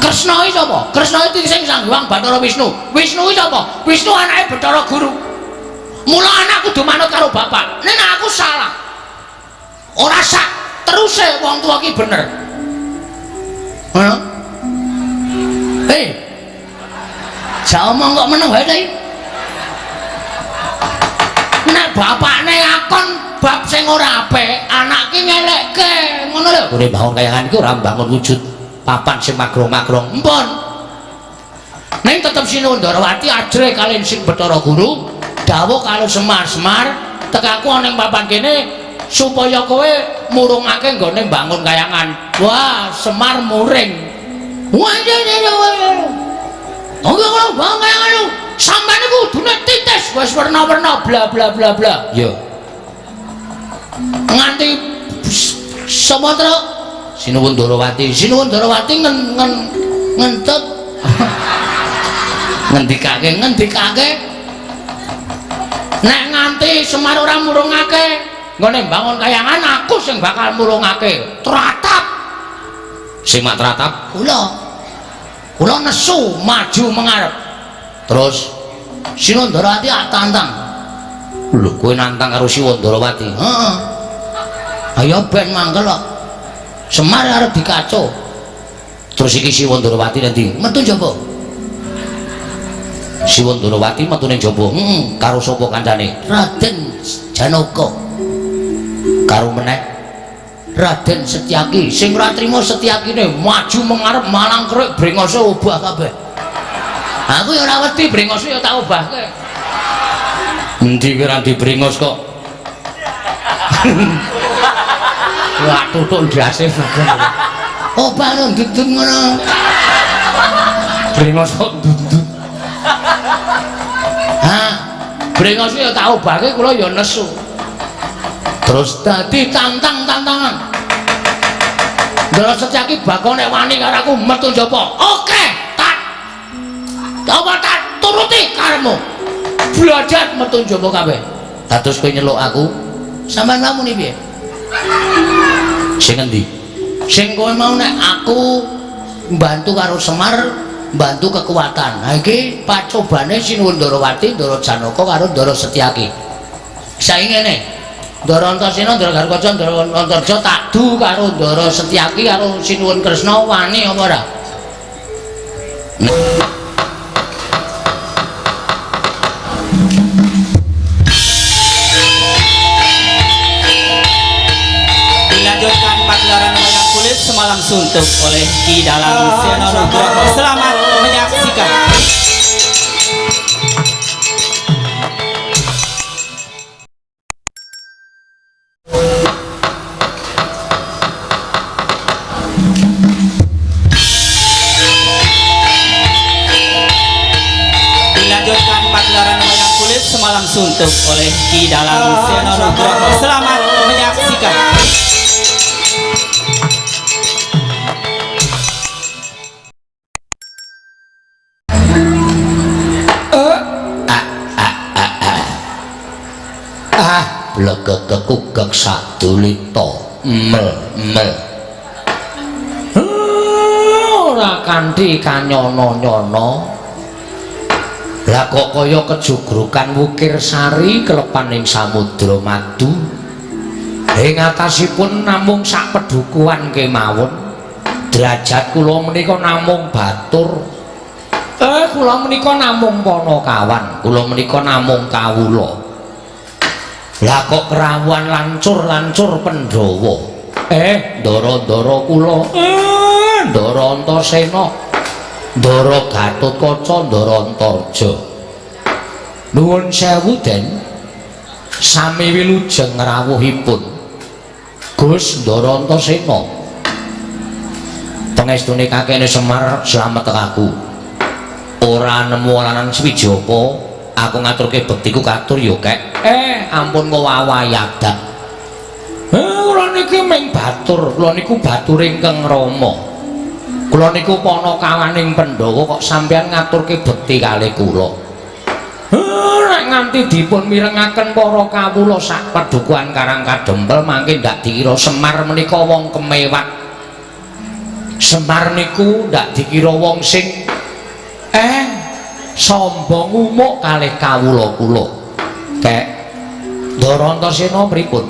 Kresna iki sapa? Kresna iki sing Sang Hyang Bathara Wisnu. Wisnu iki sapa? Wisnu anake Bathara Guru. Mula anak kudu manut karo bapak. Nek aku salah. Ora sak teruse wong tuwa ki bener. Ngono. Hei. Jak omong kok meneng wae ta iki? Nek bapakne akon bab sing ora apik, anak ki ngelekke, ngono lho. Kure bangun kayangan iki ora mbangun wujud papan sing magrong-magrong. Empun. Ning tetep Sinuwun Ndarawati ajrih kaliyan Sing Bathara Guru, dawuh karo Semar-Semar, tekaku ana ing papan kene supaya kowe murungake nggone mbangun kayangan. Wah, Semar muring. Wah, iya iya iya. Oke, kalau bangun kayangan sampeyan iku kudune titis wis werna-werna bla bla bla bla. Iya. Nganti Sumatera Sinuwun Ndarawati, Sinuwun Ndarawati ngen ngen ngentut ngendikake ngendikake nek nganti Semar ora murungake nggone mbangun kayangan aku sing bakal murungake. Tratap. Sing mak tratap kula. Kula nesu maju mengarep. Terus Sinuwun Ndarawati ak tantang. Lho, kowe nantang karo Sinuwun Ndarawati? Heeh. Ayo ben mangkel kok. Semar arep dikaco. Terus iki Sinuwun Ndarawati nanti metu njaba. Sinuwun Ndarawati metu ning jaba. Heeh, karo sapa kancane? Raden Janaka. Karo meneh Raden Setyaki. Sing ora trima Setyakine maju mengarep malang kerik brengose obah kabeh. Aku ya ora wedi brengose ya tak obahke. Endi kowe ora dibrengos kok. Wah, tutuk ndase obah no ndut-ndut ngono. Brengos kok ndut-ndut. Hah, brengos ya tak obahke kula ya nesu. Terus dadi tantang-tantangan. Ndara Setyaki bakal nek wani karo aku metu njaba. Oke, tak apa tak turuti karepmu. Belajar metu njaba kabeh. Dados kowe nyeluk aku, sampean muni piye? Sing endi? Sing kowe mau nek aku mbantu karo Semar, mbantu kekuatan. Ha iki pacobane Sinuwun Ndarawati, Ndara Janaka karo Ndara Setyaki. Saiki ngene. Ndara Antasena, Ndara Garukaca, Ndara Antarja tak du karo Ndara Setyaki karo Sinuwun Kresna wani apa ora? Dilanjutkan pagelaran wayang kulit semalam suntuk oleh Ki Dalang Seno Nugroho. Selamat menyaksikan. Dilanjutkan pagelaran wayang kulit semalam suntuk oleh Ki Dalang Seno Nugroho. Selamat menyaksikan. Ah, blegegekugek sadulita mel mel. Ora kanthi kanyono-nyono. Lah kok kaya kejugrukan wukir sari kelepan ing samudra madu. Ing atasipun namung sak pedukuhan kemawon. Derajat kula menika namung batur. Kula menika namung panakawan, kula menika namung kawula. Lah kok kerawuhan lancur-lancur Pandhawa. Ndara-ndara kula. Ndara Antasena. Ndara Gatotkaca, Ndara Antarja. Nuwun sewu, Den. Sami wilujeng rawuhipun. Gus Ndara Antasena. Pangestune kakene Semar slamet aku. Ora nemu alanan suwiji apa, aku ngaturke bektiku katur ya, Kek. Ampun ngowawayadan. Kula niki ming batur, kula niku batur ingkang Rama. Kula niku panakawaning Pandhawa kok sampeyan ngaturke bekti kalih kula. Nek nganti dipun mirengaken para kawula sak padukuhan Karang Kadempel mangke ndak dikira Semar menika wong kemewat. Semar niku ndak dikira wong sing sombong umuk kalih kawula kula. Kek Ndara Antasena pripun?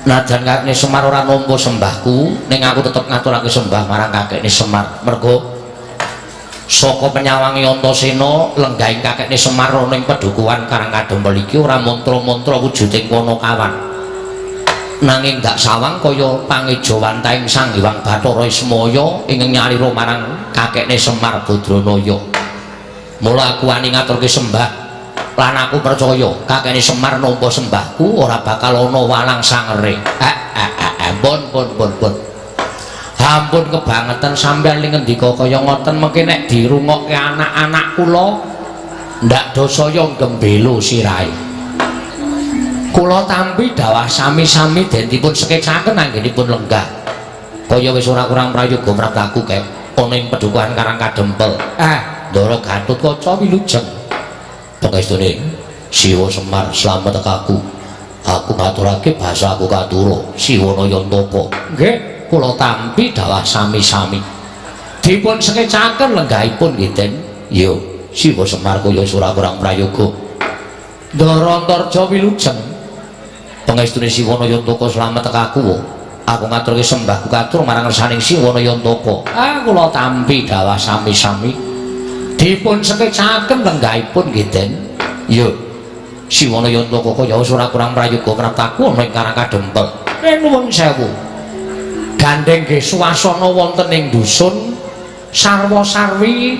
Najan kakekne Semar ora nampa sembahku, ning aku tetep ngaturake sembah marang kakekne Semar. Mergo saka penyawangi Antasena lenggahing kakekne Semar ana ing pedukuhan Karang Kadempel iki ora mantra-mantra wujuding Panakawan. Nanging gak sawang kaya pangejawantahing Sang Hyang Bathara Ismaya ingkang nyalira marang kakekne Semar Badranaya. Mula aku wani ngaturke sembah lan aku percaya kakekne Semar nampa sembahku ora bakal ana walang sangere. Pun pun pun pun. Ampun kebangetan sampeyan ling ngendika kaya ngoten mengke nek dirungokke anak-anak kula ndak dosaya gembelo sirahe. Kula tampi dawah sami-sami den dipun sekecaken anggenipun lenggah. Kaya wis ora kurang prayoga praptaku kek ana ing pedukuhan Karang Kadempel. Ndara Gatotkaca wilujeng. Pangestune Siwa Semar slamet aku. Aku ngaturake basa aku katura Siwa Nayantaka. Nggih, kula tampi dawah sami-sami. Dipun sekecaken lenggahipun nggih Den. Yo, Siwa Semar kaya wis ora kurang prayoga. Ndara Antarja wilujeng. Pangestune Siwa Nayantaka slamet aku. Aku ngaturke sembahku katur marang ngersaning Siwa Nayantaka. Kula tampi dawah sami-sami. Dipun sekecaken lenggahipun nggih Den. Yo. Siwa Nayantaka kaya wis ora kurang prayoga praptaku ana ing Karang Kadempel. Nuwun sewu. Gandeng nggih suasana wonten ing dusun sarwa-sarwi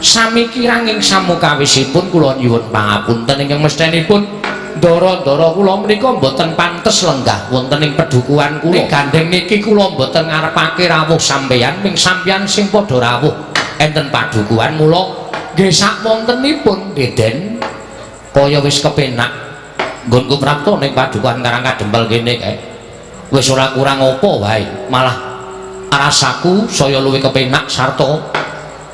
sami kirang ing samukawisipun kula nyuwun pangapunten ingkang mesthenipun ndara-ndara kula menika mboten pantes lenggah wonten ing pedukuhan kula. Gandeng niki kula mboten ngarepake rawuh sampeyan, ming sampeyan sing padha rawuh enten padukuhan mula nggih sak wontenipun nggih Den kaya wis kepenak nggonku prapta ning padukuhan Karang Kadempel kene kae. Wis ora kurang apa wae, malah rasaku saya luwih kepenak sarta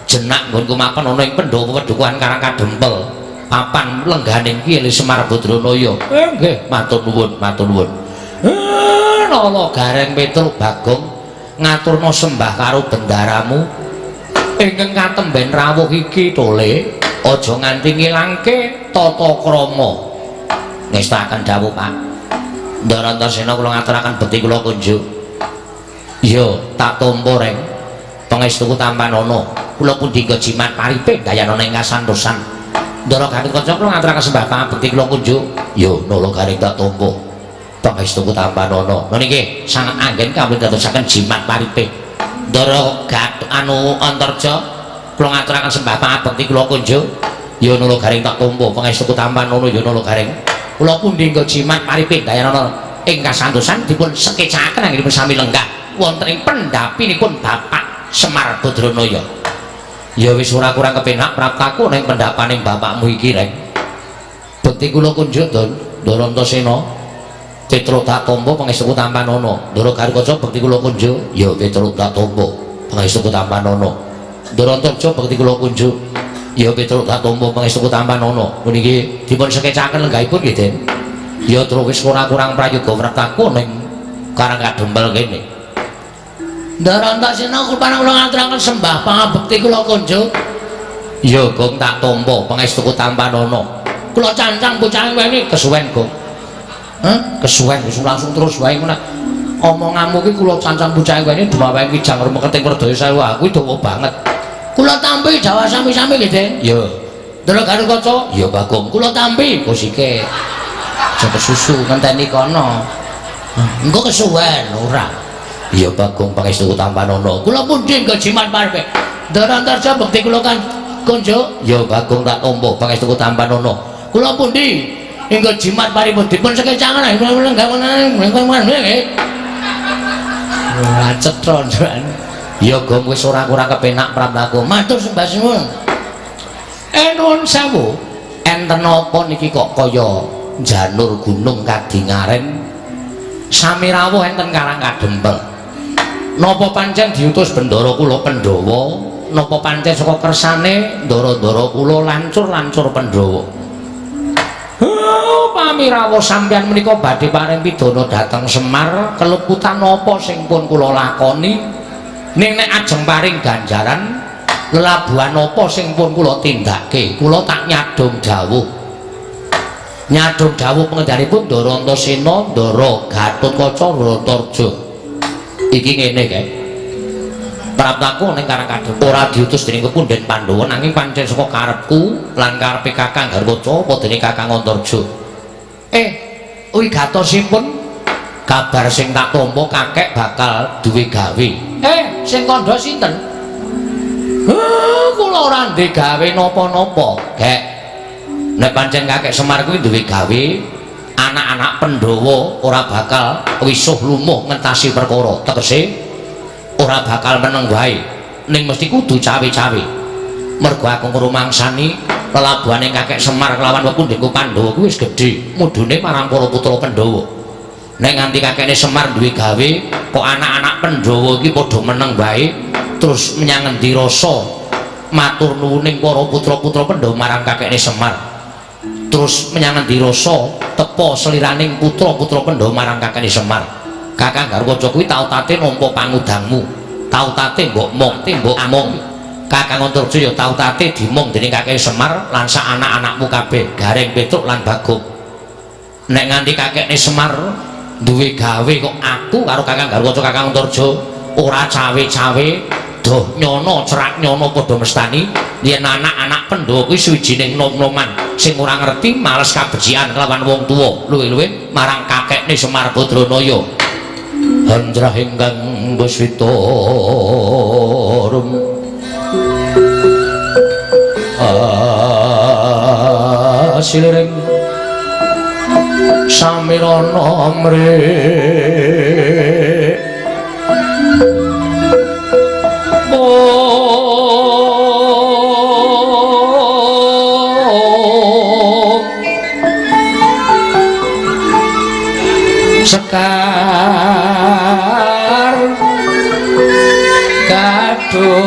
jenak nggonku mapan ana ing pendopo pedukuhan Karang Kadempel. Papan lenggane iki Semar Badranaya. Nggih, matur nuwun, matur nuwun. Nala Gareng Petruk Bagong ngaturna sembah karo bendaramu ingkang katemben rawuh iki tole aja nganti ngilangke tata krama. Ngestakaken dawuh Pak. Ndara Antasena kula ngaturaken bekti kula kunjuk. Iya, tak tampa reng. Pangestuku tampanana. Kula pundi jimat paripe dayanana ing kasantosan. Ndara Gatotkaca kula ngaturaken sembah pangabekti kula kunjuk. Yo nala Gareng tak tampa. Pangestuku tampanana. Lha niki sanget anggen kawit dadosaken jimat paripe. Ndara Gat anu Antarja kula ngaturaken sembah pangabekti kula kunjuk. Yo nala Gareng tak tampa. Pangestuku tampanana yo nala Gareng. Kula pundi nggo jimat paripe dayanana ing kasantosan dipun sekecaken anggenipun sami lenggah wonten ing pendhapinipun Bapak Semar Badranaya. Ya wis ora kurang kepenak praptaku ning pendhapaning bapakmu iki reng. Bekti kula kunjuk Don, Ndara Antasena. Petruk tak tampa pangestuku tampanana. Ndara Gatotkaca bekti kula kunjuk. Ya Petruk tak tampa pangestuku tampanana. Ndara Antarja bekti kula kunjuk. Ya Petruk tak tampa pangestuku tampanana. Puniki dipun sekecaken lenggahipun nggih Den. Ya terus wis ora kurang prayoga praptaku ning Karang Kadempel kene. Ndara Antasena kula ngaturaken sembah pangabekti kula kunjuk. Ya Gong tak tampa pangestuku tampanana. Kula cancang bocah weni kesuwen Gong. Hah? Kesuwen wis langsung terus wae ngono. Omonganmu ki kula cancang bocah weni dumawae kijang rumeketing werdaya sewu aku dawa banget. Kula tampi dawah sami-sami nggih Den. Ya. Ndara Gatotkaca? Ya Bagong. Kula tampi kosike. Aja kesusu ngenteni kono. Engko kesuwen ora. Ya Bagong pangestuku tampanana. Kula pundi nggo jimat paripe. Ndara Antarja bekti kula kan kunjuk. Ya Bagong tak tampa pangestuku tampanana. Kula pundi nggo jimat paripun dipun sekecangan nggih. Ora cetha njukan. Ya Gong wis ora kurang kepenak praptaku. Matur sembah suwun. Nuwun sewu. Enten apa niki kok kaya janur gunung kadingaren sami rawuh enten Karang Kadempel. Napa pancen diutus bendara kula Pandhawa? Napa pancen saka kersane ndara-ndara kula lancur-lancur Pandhawa? Oh, pamirawa sampeyan menika badhe paring pidana dhateng Semar, keluputan napa sing pun kula lakoni? Ning nek ajeng paring ganjaran, lelabuhan napa sing pun kula tindake? Kula tak nyadong dawuh. Nyadong dawuh pengendaripun Ndara Antasena, Ndara Gatotkaca, Antarja. Iki ngene kae. Praptaku ning Karang Kadem ora diutus dening kepunden Pandhawa nanging pancen saka karepku lan karepe Kakang Garwaca apa dene Kakang Antarja. Wigatosipun kabar sing tak tampa kakek bakal duwe gawe. Sing kandha sinten? Kula ora ndek gawe napa-napa, Gek. Nek pancen kakek Semar kuwi duwe gawe, anak-anak Pandhawa ora bakal wisuh lumuh ngentasi perkara. Tegese ora bakal meneng wae, ning mesti kudu cawe-cawe. Mergo aku ngrumangsani lelabuhane kakek Semar kelawan wekundhengku Pandhawa kuwi wis gedhe, mudune marang para putra Pandhawa. Nek nganti kakekne Semar duwe gawe, kok anak-anak Pandhawa iki padha meneng wae, terus menyang ngendi rasa matur nuwuning para putra-putra Pandhawa marang kakekne Semar. Terus menyang ngendi rasa tepa seliraning putra-putra Pandhawa marang kakekne Semar. Kakang Garwaca kuwi tau tate nampa pangudangmu, tau tate mbok mong, mbok among. Kakang Antarja ya tau tate dimong dening kakek Semar lan sak anak-anakmu kabeh, Gareng, Petruk lan Bagong. Nek nganti kakekne Semar duwe gawe kok aku karo Kakang Garwaca, Kakang Antarja ora cawe-cawe, doh nyono cerak nyono padha mestani yen anak-anak Pandhawa kuwi suwijining nom-noman sing ora ngerti males kabecikan kelawan wong tuwa, luwih-luwih marang kakekne Semar Badranaya. Handrah ingkang buswita rum asiliring samirana mrik sekar kadung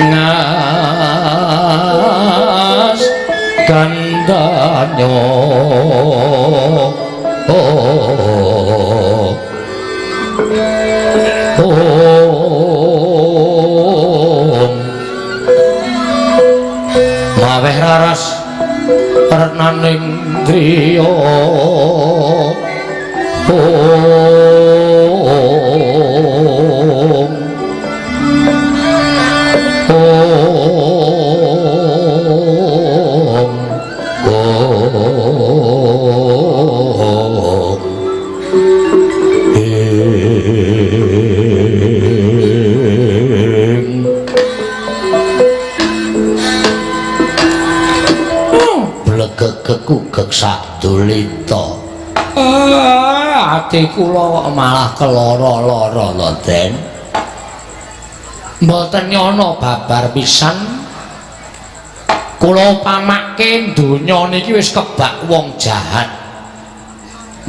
ngas gandanyo maweh raras retnaning driya om om om ing blegegekugek sadulita. Ati kula kok malah keloro-loro lho, Den. Mboten nyono babar pisan. Kula pamake donya niki wis kebak wong jahat.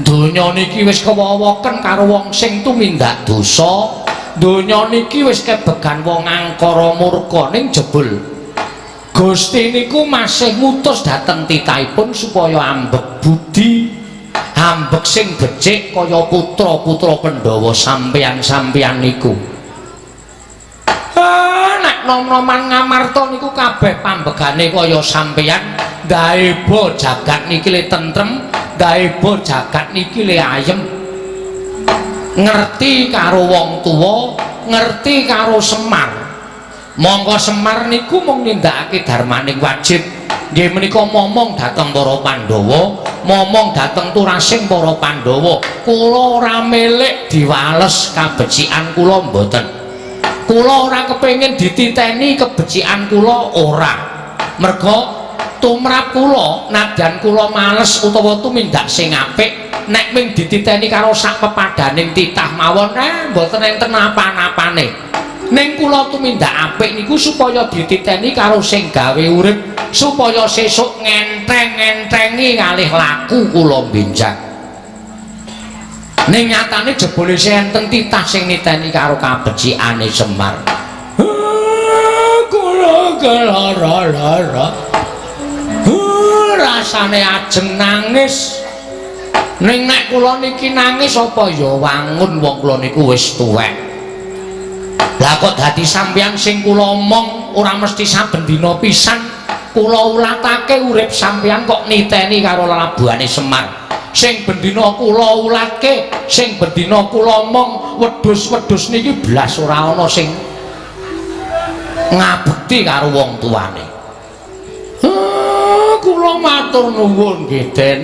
Donya niki wis kewowoken karo wong sing tumindak dosa. Donya niki wis kebegan wong angkara murka ning jebul Gusti niku masih ngutus dhateng titahipun supaya ambek budi, ambek sing becik kaya putra-putra Pandhawa sampeyan-sampeyan niku. Nek nom-noman Ngamarta niku kabeh pambegane kaya sampeyan, ndaeba jagat niki le tentrem, ndaeba jagat niki le ayem. Ngerti karo wong tuwa, ngerti karo Semar. Mongko Semar niku mung nindakake darmaning wajib. Nggih menika momong dhateng para Pandhawa, momong dhateng turasing para Pandhawa. Kula ora milik diwales kabecikan kula mboten. Kula ora kepengin dititeni kebecikan kula ora. Merga tumrap kula nadyan kula males utawa tumindak sing apik, nek ming dititeni karo sak pepadaning titah mawon mboten enten apa-apane. Ning kula tumindak apik niku supaya dititeni karo sing gawe urip, supaya sesuk ngenteng-ngentengi ngalih laku kula benjang. Ning nyatane jebule enten titah sing niteni karo kabecikane Semar. Kula kelara-lara. Rasane ajeng nangis. Ning nek kula niki nangis apa ya wangun wong kula niku wis tuwek. Lah kok dadi sampeyan sing kula omong ora mesti saben dina pisan kula ulatake urip sampeyan kok niteni karo lelabuhane Semar. Sing bendina kula ulatke, sing bendina kula omong wedhus-wedhus niki blas ora ana sing ngabekti karo wong tuane. Kula matur nuwun nggih, Den.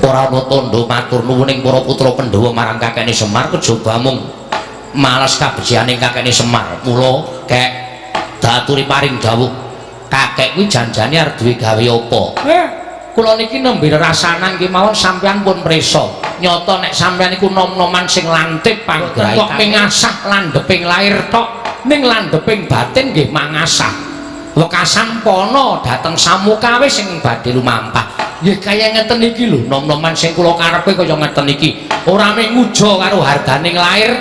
Ora ana tandha matur nuwun ing para putra Pandhawa marang kakekne Semar kejaba mung males kabeciane kakekne Semar. Mula kek daturi paring dawuh, kakek kuwi janjane arep duwe gawe apa? Kula niki nembe rasanan kemawon sampeyan pun prisa. Nyata nek sampeyan iku nom-noman sing lantip panggraitane kok mengasah landheping lahir tok, ning landheping batin nggih mangasah. Wekasan pana dhateng samukawe sing badhe lumampah. Nggih kaya ngeten iki lho, nom-noman sing kula karepe kaya ngeten iki. Ora mung nguja karo harganing lahir,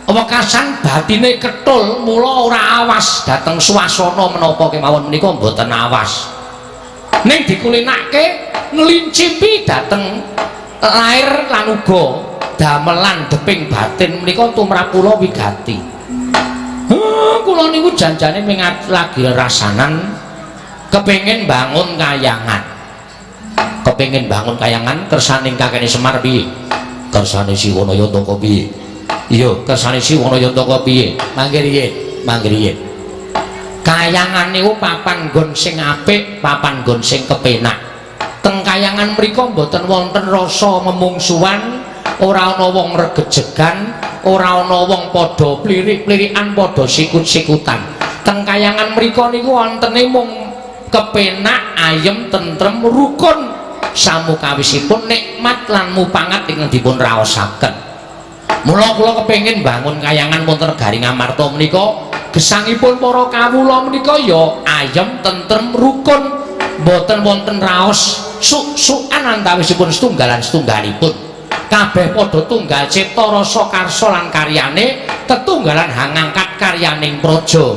wekasan batine ketul, mula ora awas dhateng swasana menapa kemawon menika mboten awas. Ning dikulinake nglincipi dhateng lahir lan uga damelan deping batin menika tumrap kula wigati. Kula niku janjane mingat lagi rasanan kepengin bangun kayangan. Kepengin bangun kayangan kersaning kakene Semar piye? Kersane Siwana Yantaka piye? Iya, kersane Siwana Yantaka piye? Mangke riyin, mangke riyin. Kayangan niku papan nggon sing apik, papan nggon sing kepenak. Teng kayangan mriku mboten wonten rasa memungsuhan, ora ana wong regejegan, ora ana wong padha plirik-plirikan, padha sikut-sikutan. Teng kayangan mriku niku wontene mung kepenak, ayem, tentrem, rukun samukawisipun nikmat lan mupangat ingkang dipun raosaken. Mula kula kepengin bangun kayangan wonten negari Ngamarta menika gesangipun para kawula menika ya ayem, tentrem, rukun, mboten wonten raos suk-sukan antawisipun setunggalan setunggalipun. Kabeh padha tunggal cipta rasa karsa lan karyane, tetunggalan hangangkat karyaning praja.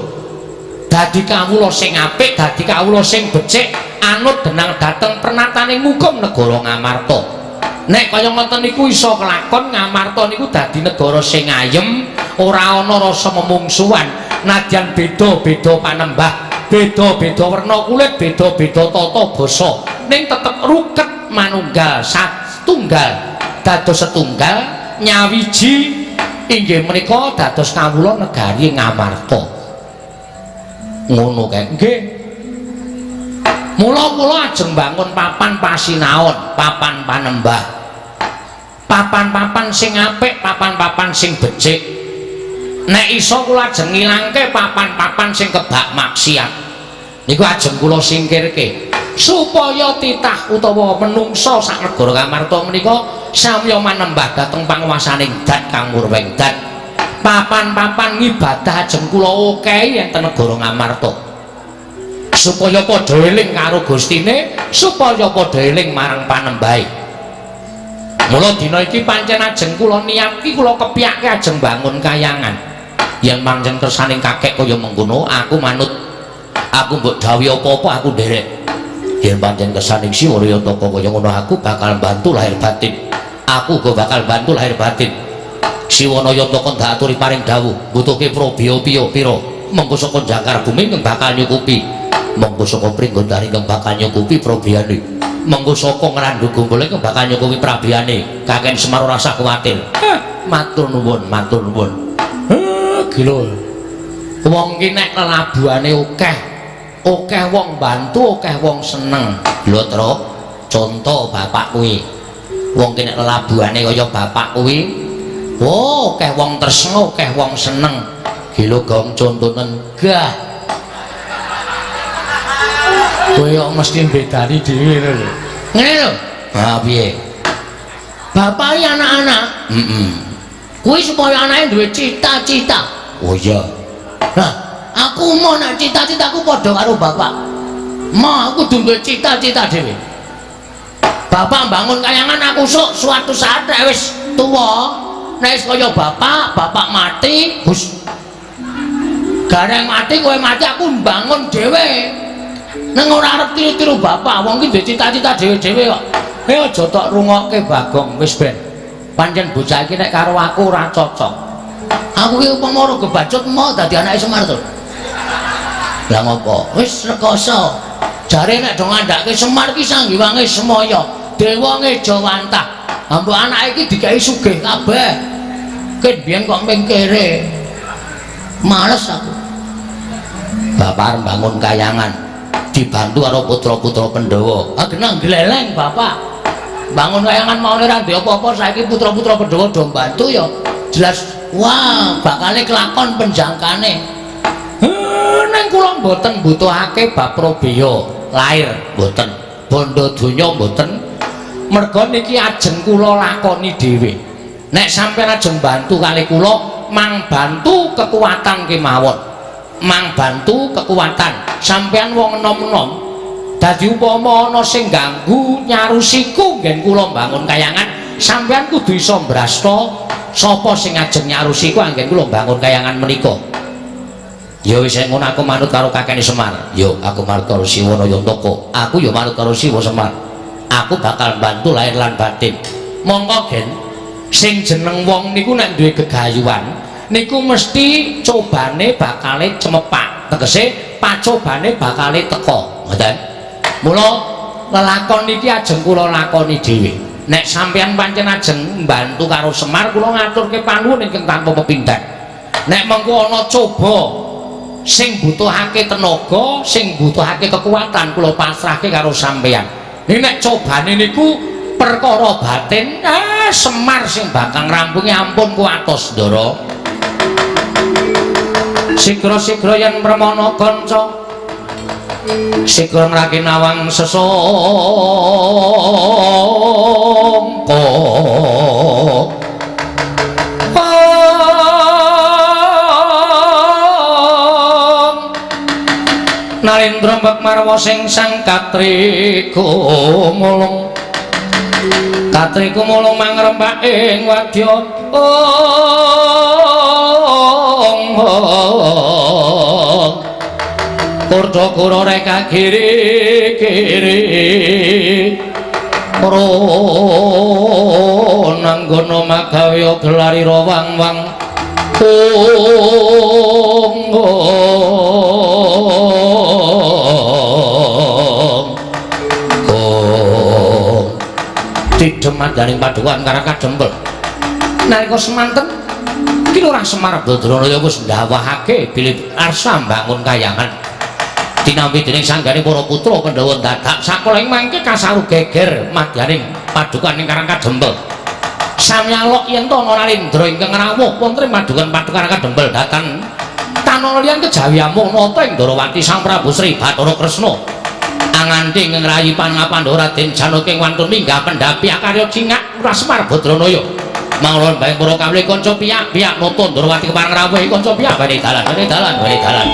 Dadi kawula sing apik, dadi kawula sing becik, anut denang dhateng pernataning hukum negara Ngamarta. Nek kaya ngoten niku iso kelakon, Ngamarta niku dadi negara sing ayem, ora ana rasa memungsuhan, nadyan beda-beda panembah, beda-beda werna kulit, beda-beda tata basa, ning tetep ruket manunggal satunggal, dados setunggal nyawiji inggih menika dados kawula negari Ngamarta. Ngono kae. Nggih. Mula kula ajeng bangun papan pasinaon, papan panembah. Papan-papan sing apik, papan-papan sing becik. Nek iso kula ajeng ngilangke papan-papan sing kebak maksiat. Niku ajeng kula singkirke supaya titah utawa menungsa sak negara Ngamarta menika samya manembah dhateng panguwasaning Dat Kang Murweng Dat. Papan-papan ngibadah ajeng kula okehi enten negara Ngamarta. Supaya padha eling karo Gustine, supaya padha eling marang panembahe. Mula dina iki pancen ajeng kula niatki, kula kepyake ajeng bangun kayangan. Yen pancen kersaning kakek kaya mengkono, aku manut. Aku mbok dawuhi apa-apa aku nderek. Yen pancen kersaning Siwana Yantaka kaya ngono, aku bakal bantu lahir batin. Aku uga bakal bantu lahir batin. Siwana Yantaka ndak aturi paring dawuh, butuhke probya piye pira. Mengko saka jangkar bumi ingkang bakal nyukupi. Mengko saka Pringgondani ingkang bakal nyukupi probiyane. Mengko saka Ngrandu Gumpul ingkang bakal nyukupi prabiyane. Kakek Semar ora usah kuwatir. Matur nuwun, matur nuwun. Gila. Wong ki nek lelabuhane akeh, akeh wong bantu, akeh wong seneng. Lho, Truk, conto bapak kuwi. Wong ki nek lelabuhane kaya bapak kuwi, oh, akeh wong tresna, akeh wong seneng. Gila gong contonen gah. Kowe kok mesti mbedani dhewe lho. Ngene lho. Ha piye? Bapak iki anak-anak. Heeh. Kuwi supaya anake duwe cita-cita. Oh iya. Nah, aku mau nek cita-citaku padha karo bapak. Mau aku kudu duwe cita-cita dhewe. Bapak bangun kayangan aku sok suatu saat nek wis tuwa, nek wis kaya bapak, bapak mati, Gus. Gareng mati kowe mati aku mbangun dhewe. Nang ora arep tiru-tiru bapak, wong ki duwe cita-cita dhewe-dhewe kok. Aja tok rungokke Bagong, wis ben. Pancen bocah iki nek karo aku ora cocok. Aku ki upama ora kebacut mau dadi anake Semar to. Lah ngopo? Wis rekoso. Jare nek do ngandhake Semar ki sanggiwange semaya, dewa ngejawantah. Mbok anake iki dikai sugih kabeh. Ket biyen kok mengkere. Males aku. Bapak bangun kayangan dibantu karo putra-putra Pandhawa. Ah genah gleleng bapak. Bangun kayangan mau ora ndek apa-apa saiki putra-putra Pandhawa do mbantu ya. Jelas wah bakale kelakon penjangkane. Neng kula mboten mbutuhake bab probeya lair mboten, bondo donya mboten. Merga niki ajeng kula lakoni dhewe. Nek sampeyan ajeng bantu kali kula, mang bantu kekuatan kemawon. Mang bantu kekuatan. Sampeyan wong enom-enom. Dadi upama ana sing ganggu nyarusiku nggen kula mbangun kayangan, sampeyan kudu iso mbrasta sapa sing ajeng nyarusiku anggen kula mbangun kayangan menika. Ya wis ngono aku manut karo kakene Semar. Yo aku manut karo Siwa Nayantaka. Aku yo manut karo Siwa Semar. Aku bakal bantu lahir lan batin. Monggo gen sing jeneng wong niku nek duwe gegayuhan niku mesti cobane bakale cemepak. Tegese pacobane bakale teka. Ngoten. Mula lelakon niki ajeng kula lakoni dhewe. Nek sampeyan pancen ajeng mbantu karo Semar kula ngaturke panuwun ingkang tanpa pepindhan. Nek mengko ana coba sing butuhake tenaga, sing butuhake kekuatan kula pasrahke karo sampeyan. Nek nek cobane niku perkara batin, Semar sing bakal ngrampungi ampun kuwatos, Ndara. Sigra-sigra yen mremana kanca, sigra ngraki nawang sesangka. Narendra mbak marwa sing sang katrikumulung katrikumulung mangrembak ing wadya kurda-kura reka kiri-kiri nanggana magawe gelarira wang-wang tidhem mandaning padukan karang kadempel. Nalika semanten Ki Lurah Semar Badranaya wis ndawahake bilih arsa mbangun kayangan. Tinampi dening sanggane para putra Pandhawa dadak sakoling mangke kasaru geger madyaning padukan ing Karang Kadempel. Samyalok yen to ana Narendra ingkang rawuh wonten ing padukan Karang Kadempel datan tanana liyan kejawi amung nata ing Ndorowati Sang Prabu Sri Bathara Kresna. Anganti ing ngrayi pangapandawa Raden Janaka ing wantun minggah pendhapi akarya cingak Lurah Semar Badranaya. Mangla bayang para kawula kanca piyak-piyak nata Ndorowati kepareng rawuh kanca piyak bali dalan bali dalan bali dalan.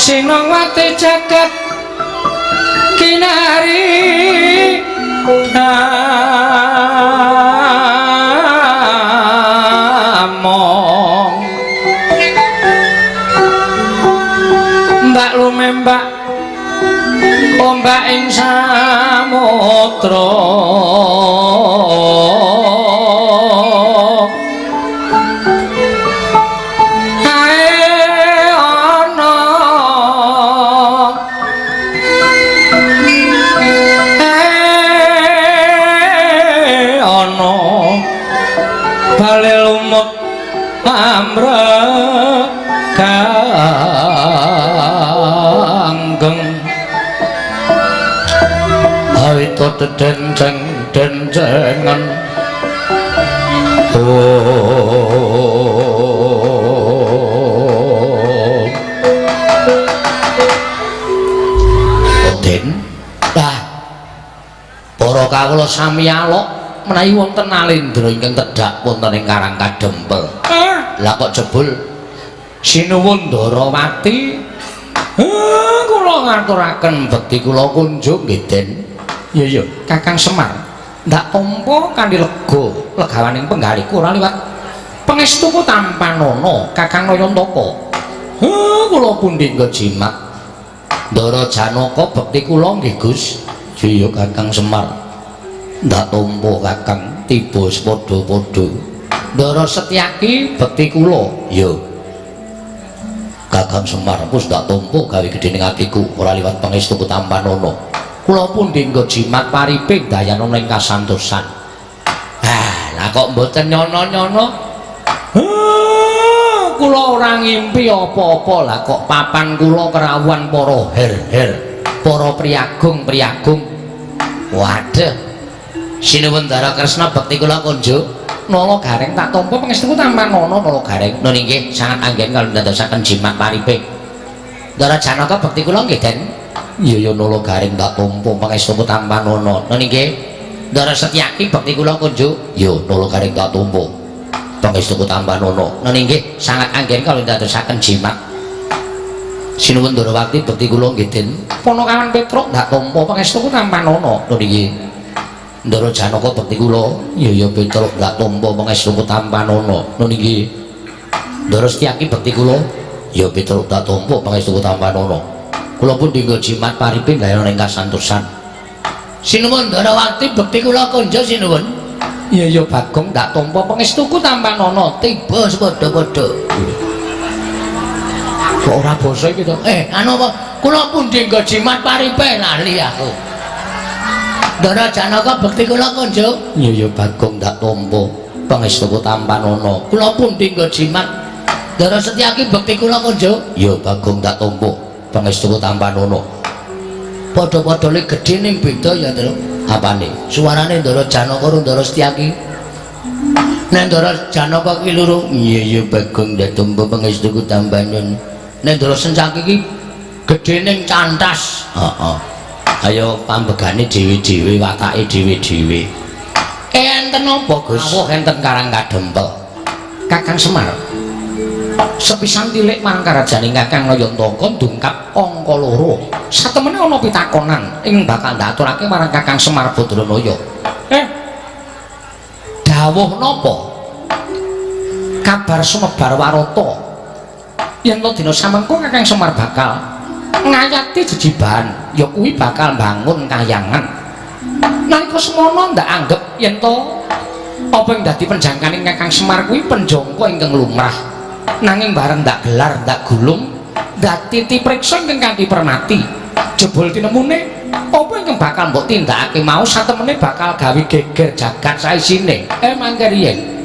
Sinongwati jagat kinari among mbak lumembak ombak ing samudra Carita dedenceng dencengan. Oh. Den. Lah. Para kawula sami alok menawi wonten Alendra ingkang tedhak wonten ing Karang Kadempel. Lah kok jebul Sinuwun Ndarawati? Kula ngaturaken bekti kula kunjung nggih, Den. Iya iya, Kakang Semar. Ndak tampa kanthi lega legawaning penggalihku ora liwat pangestuku tampanana Kakang Nayantaka. Kula pundi nggo jimat. Ndara Janaka bekti kula nggih, Gus. Iya Kakang Semar. Ndak tampa Kakang tiba sepadha-padha. Ndara Setyaki bekti kula. Iya. Kakang Semar wis ndak tampa gawe gedhe ning atiku ora liwat pangestuku tampanana. Kula pundi nggo jimat paripe dayanana ing kasantosan. Ah, lah kok mboten nyono-nyono? Kula ora ngimpi apa-apa, lah kok papan kula kerawuhan para her-her, para priyagung-priyagung. Waduh. Sinuwun Ndara Kresna bekti kula kunjuk. Nala Gareng tak tampa pangestuku tampanana Nala Gareng. Nun inggih sangat anggen kalau ndadosaken jimat paripe. Ndara Janaka bekti kula nggih, Den. Iya ya Nala Gareng tak tampa pangestuku tampanana. Nun inggih. Ndara Setyaki bekti kula kunjuk. Ya Nala Gareng tak tampa pangestuku tampanana. Nun inggih sangat anggen kalau ndadosaken jimat. Sinuwun Ndarawati bekti kula nggih, Den. Ponokawan Petruk tak tampa pangestuku tampanana. Nun inggih. Ndara Janaka bekti kula. Iya ya Petruk ndak tampa pangestuku tampanana. Nun inggih. Ndara Setyaki bekti kula. Ya Petruk ndak tampa pangestuku tampanana. Kula pun dinggo jimat paripe ndayana ing kasantosan. Sinuwun Ndarawati bekti kula konjo sinuwun. Iya ya Bagong ndak tampa pangestuku tampanana. Tiba sepadha-padha. Kok ora basa iki to? Anu apa? Kula pun dinggo jimat paripe lali aku. Ndara Janaka bekti kula kunjung. Iya ya Bagong ndak tampa pangestuku tampanana. Kula pun dinggo jimat. Ndara Setyaki bekti kula kunjung. Ya Bagong ndak tampa pangestuku tampanana. Padha-padha le gedhe ning beda ya, Ndara. Apane? Suarane Ndara Janaka karo Ndara Setyaki. Nek Ndara Janaka ki loro, iya ya Bagong ndak tampa pangestuku tampanana. Nek Ndara Setyaki ki gedhe ning cantas. Heeh. Ayo pambegane dhewe-dhewe, watake dhewe-dhewe. Enten apa, Gus? Awuh enten Karang Kadempel. Kakang Semar. Sepisan tilik marang karajaning Kakang Nayantaka ndungkap angka 2. Satemene ana pitakonan ing bakal ndaturake marang Kakang Semar Badranaya. Dawuh napa? Kabar sumebar warata yen to dina samengko Kakang Semar bakal ngayati jejibahan, ya kuwi bakal bangun kayangan. Nalika semono ndak anggep yen to apa ing dadi penjangkaning Kakang Semar kuwi penjangka ingkang lumrah. Nanging bareng ndak gelar, ndak gulung, ndak titi priksa ingkang kanthi permati. Jebul tinemune apa ingkang bakal mbok tindakake mau satemene bakal gawe geger jagat saisine. Mangke riyen.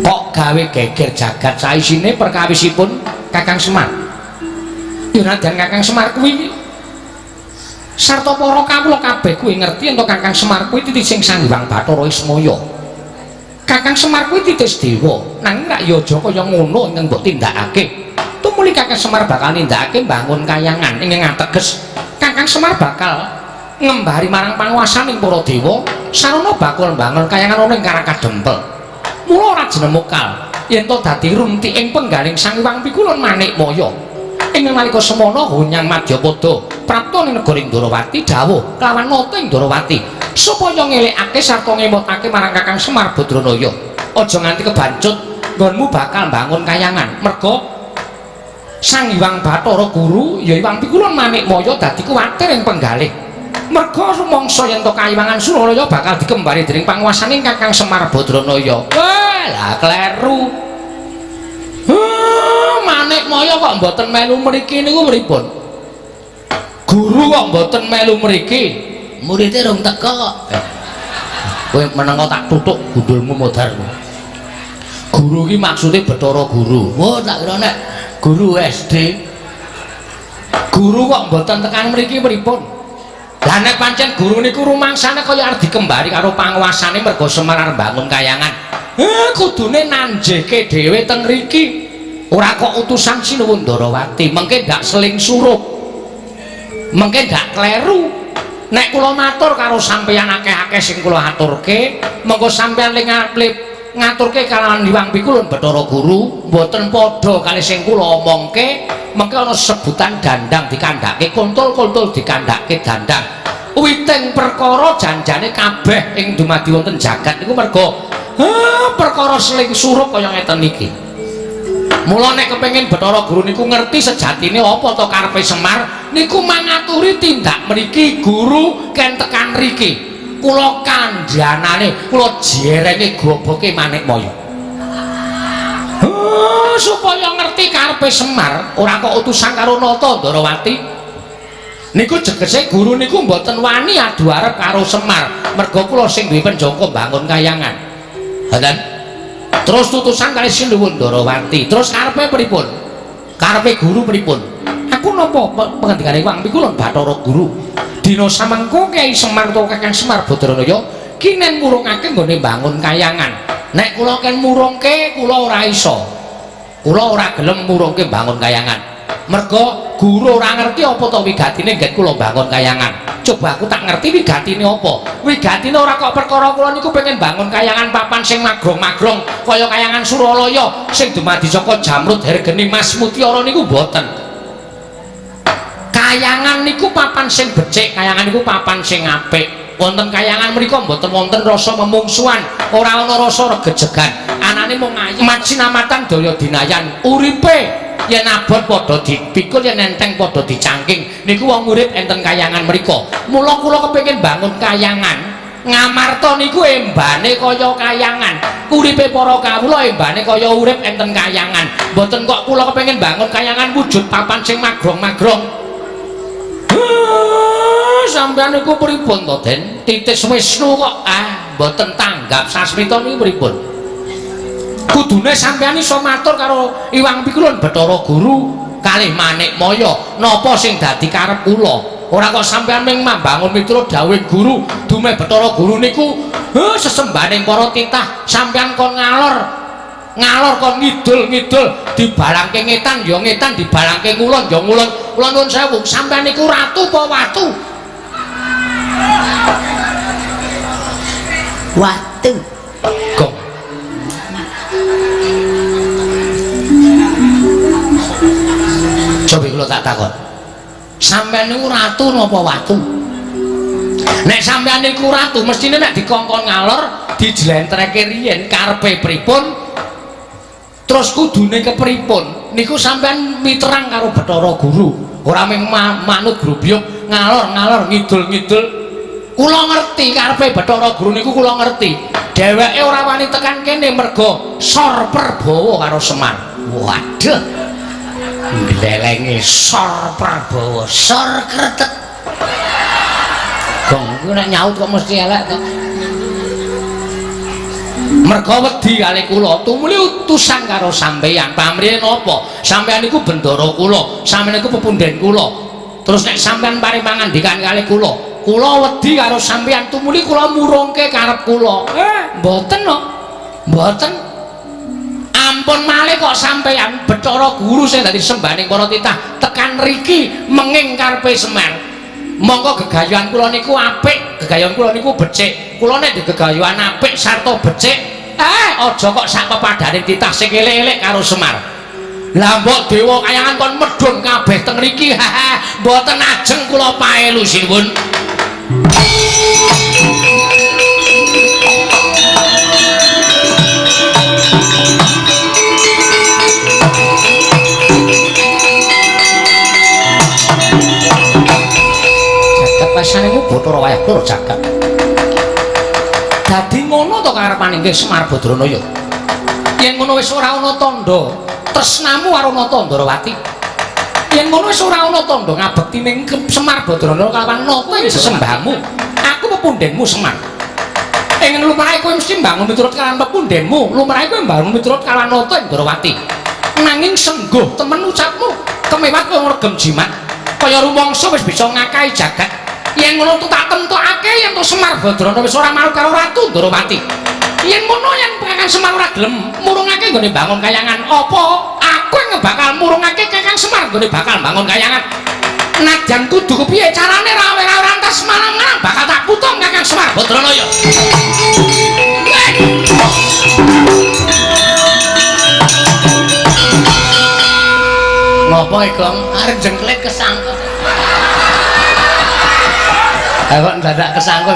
Kok gawe geger jagat saisine perkawisipun Kakang Semar? Yunadyan Kakang Semar kuwi sarta para kawula kabeh kuwi ngerti yen Kakang Semar kuwi titising Sang Hyang Bathara Ismaya. Kakang Semar kuwi titis dewa, nanging rak ya aja kaya ngono ingkang mbok tindakake. Tumuli Kakang Semar bakal nindakake mbangun kayangan ingkang ateges Kakang Semar bakal ngembari marang panguwasaning para dewa sarana bakal mbangun kayangan ana ing Karang Kadempel. Mula ora jenemukal yen to dadi runtiking penggaling Sang Hyang Pikulun Manikmaya. Ing nalika semono Hunyang Madyapada prapta ning negara Ndrawati dawuh kelawan nata ing Ndrawati supaya ngelekake sarta ngemotake marang Kakang Semar Badranaya. Aja nganti kebancut nggonmu bakal mbangun kayangan merga Sang Hyang Bathara Guru ya Hyang Pikulun Manikmaya dadi kuwatir ing penggalih. Merga rumangsa yen to kayiwangan Suralaya bakal dikembari dening panguwasaning Kakang Semar Badranaya. Wah, lah kleru. Manikmaya kok mboten melu mriki niku pripun? Guru kok mboten melu mriki? Muride rung teka kok. Kowe menengo tak tutuk gundulmu modar. Guru iki maksude Bathara Guru. Oh, tak kira nek guru SD. Guru kok mboten tekan mriki pripun? Lah nek pancen guru niku rumangsane kaya arep dikembari karo panguasane mergo Semar arep bangun kayangan. Kudune nanjeke dhewe teng mriki. Ora kok utusan Sinuwun Ndarawati, mengke ndak seling surup. Mengke ndak kleru. Nek kula matur karo sampeyan akeh-akeh sing kula aturke, mengko sampeyan le ngaturke kalawan Hyang Pikulun Bathara Guru, mboten padha kali sing kula omongke, mengke ana sebutan dandang dikandhake, kontol-kontol dikandhake dandang. Witing perkara janjane kabeh ing dumadi wonten jagat niku merga perkara seling surup kaya ngeten iki. Mula nek kepengin Bathara Guru niku ngerti sejatine apa to karepe Semar, niku mangaturi tindak mriki guru ken tekan riki. Kula kandhanane, kula jerenge goboke Manikmaya. Supaya ngerti karepe Semar, ora kok utusan karo Nata Ndarawati. Niku jegese guru niku mboten wani adu arep karo Semar, merga kula sing duwe penjangka bangun kayangan. Ngoten. Terus tutusan kali Sinuwun Ndarawati. Terus karepe pripun? Karepe guru pripun? Aku napa pengendikane Hyang Pikulun Bathara Guru. Dina samengko Kyai Semar utawa Kakang Semar Badranaya kinen murungake nggone bangun kayangan. Nek kula ken murungke kula ora iso. Kula ora gelem murungke bangun kayangan. Merga guru ora ngerti apa to wigatine nggen kula bangun kayangan. Coba aku tak ngerti wigatine apa. Wigatine ora kok perkara kula niku pengen bangun kayangan papan sing magrong-magrong kaya kayangan Suralaya sing dumadi saka jamrud hergeni mas mutiara niku mboten. Kayangan niku papan sing becik, kayangan niku papan sing apik. Wonten kayangan mriku mboten wonten rasa memungsuhan, ora ana rasa regejegan. Anane mung ayem macinamatan daya dinayan uripe. Yen abot padha dipikul, yen enteng padha dicangking. Niku wong urip enten kayangan mriku. Mula kula kepengin bangun kayangan. Ngamarta niku embane kaya kayangan. Uripe para kawula embane kaya urip enten kayangan. Mboten kok kula kepengin bangun kayangan wujud papan sing magrong-magrong. Sampeyan niku pripun to, Den? Titis Wisnu kok mboten tanggap sasmita niku pripun? Kudune sampeyan iso matur karo Hyang Pikulun Bathara Guru kalih Manikmaya napa sing dadi karep kula. Ora kok sampeyan mung mambangun miturut dawuh guru, dume Bathara Guru niku sesembahaning para titah, sampeyan kon ngalor ngalor kon ngidul-ngidul dibalangke ngetan ya ngetan, dibalangke ngulon ya ngulon. Kula nuwun sewu, sampeyan niku ratu apa watu? Watu. Gong. Coba kula tak takon. Sampeyan niku ratu napa watu? Nek sampeyan niku ratu, mestine nek dikongkon ngalor dijlentreke riyen karepe pripun? Terus kudune kepripun? Niku sampeyan miterang karo Bathara Guru. Ora mung manut grubyuk ngalor-ngalor ngidul-ngidul. Kula ngerti karepe Bathara Guru niku kula ngerti. Dheweke ora wani tekan kene merga sor perbawa karo Semar. Waduh. Glelenge sor perbawa, sor kretek. Gong kuwi nek nyaut kok mesti elek to. Merga wedi kali kula, tumuli utusan karo sampeyan. Pamrihe napa? Sampeyan niku bendara kula, sampeyan niku pepunden kula. Terus nek sampeyan paring pangandikan kali kula, kula wedi karo sampeyan, tumuli kula murungke karep kula. Mboten no. Mboten. Ampun malih kok sampeyan Bathara Guru sing dadi sembahaning para titah tekan riki menging karepe Semar. Monggo gegayuhan kula niku apik, gegayuhan kula niku becik. Kula nek gegayuhan apik sarta becik, aja kok sak pepadane titah sing elek-elek karo Semar. Lah mbok dewa kayangan kon medhun kabeh teng riki. Mboten ajeng kula paelu sinuwun. Pasane ku Bathara wayah loro jagat. Dadi ngono to karepane nggih Semar Badranaya. Yen ngono wis ora ana tandha tresnamu karo Nata Ndarawati. Yen ngono wis ora ana tandha ngabekti ning Semar Badranaya kalawan nata ing sesembahmu. Aku pepundhenmu Semar. Ing lumrahe kowe mesti mbangun miturut kalawan pepundhenmu, lumrahe kowe mbangun miturut kalawan Nata Ndarawati. Nanging sengguh temen ucapmu, kemewat kowe ngregem jimat. Kaya rumangsa wis bisa ngakahi jagat. Yen ngono tu tak temtokake yen to Semar Badrana wis ora manut karo Ratu Ndorowati. Yen ngono yen Kakang Semar ora gelem murungake nggone bangun kayangan, apa aku yang bakal murungake Kakang Semar nggone bakal bangun kayangan? Najan kudu kepiye carane rawe-rawe rantas malang-malang bakal tak putung Kakang Semar Badrana ya. Ngopo iki, Gong? Arep jengklet kesangkut. Ha kok dadak kesangkut.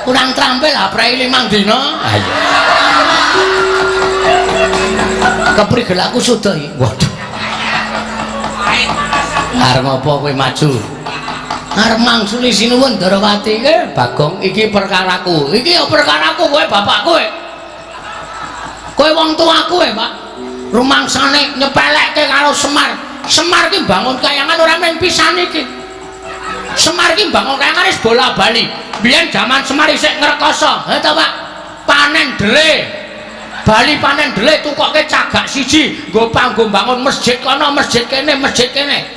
Kurang terampil aprei 5 dina. Ha iya. Keprigel aku sudah iki. Waduh. Arep ngopo kowe maju? Arep mangsuli sinuwun Ndorowati. Bagong iki perkaraku. Iki ya perkaraku kowe bapak kowe. Kowe wong tuaku Pak. Rumangsane nyepelekke karo Semar. Semar ki bangun kayangan ora mung pisan iki. Semar ki bangun kayangan wis bola-bali. Biyen jaman Semar isih ngrekoso. Ha ta, Pak? Panen dele. Bali panen dele tukoke cagak siji nggo panggo bangun masjid kono, masjid kene, masjid kene.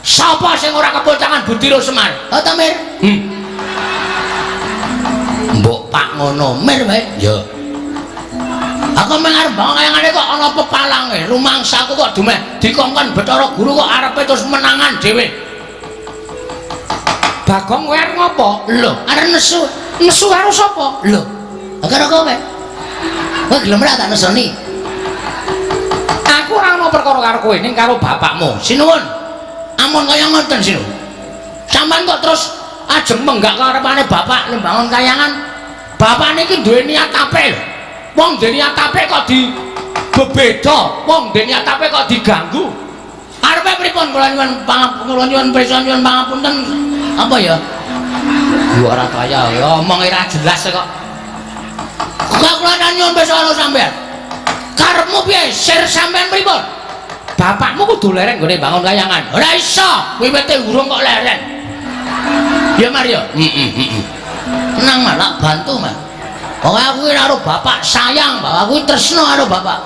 Sapa sing ora kepocangan budira Semar? Ha ta, Mir? Mbok Pak ngono, Mir wae. Ya. Aku mung arep bangun kayangane kok ana pepalange, rumangsaku kok dumeh dikongkon Bathara Guru kok arepe terus menangan dhewe. Bagong kowe arep ngopo? Lho, arep nesu. Nesu karo sapa? Lho, karo kowe. Kowe gelem ora tak nesoni? Aku ora ana perkara karo kowe ning karo bapakmu. Sinuwun. Amun kaya ngoten sinuwun. Sampeyan kok terus ajeng menggak karepane bapak lembangun kayangan. Bapak niki duwe niat apik lho. Wong duwe niat apik kok di bebeda, wong duwe niat apik kok diganggu. Arepe pripun kula nyuwun kula nyuwun prisa nyuwun pangapunten apa ya? Ora kaya omong ora jelas kok. Kok kula nyuwun prisa karo sampean. Karepmu piye? Sir sampean pripun? Bapakmu kudu lereng nggone bangun kayangan. Ora iso, wiwite urung kok leren. Ya Mario. Heeh. Tenang malah bantu, Mas. Pokoke aku ki karo bapak sayang, bapak aku tresno karo bapak.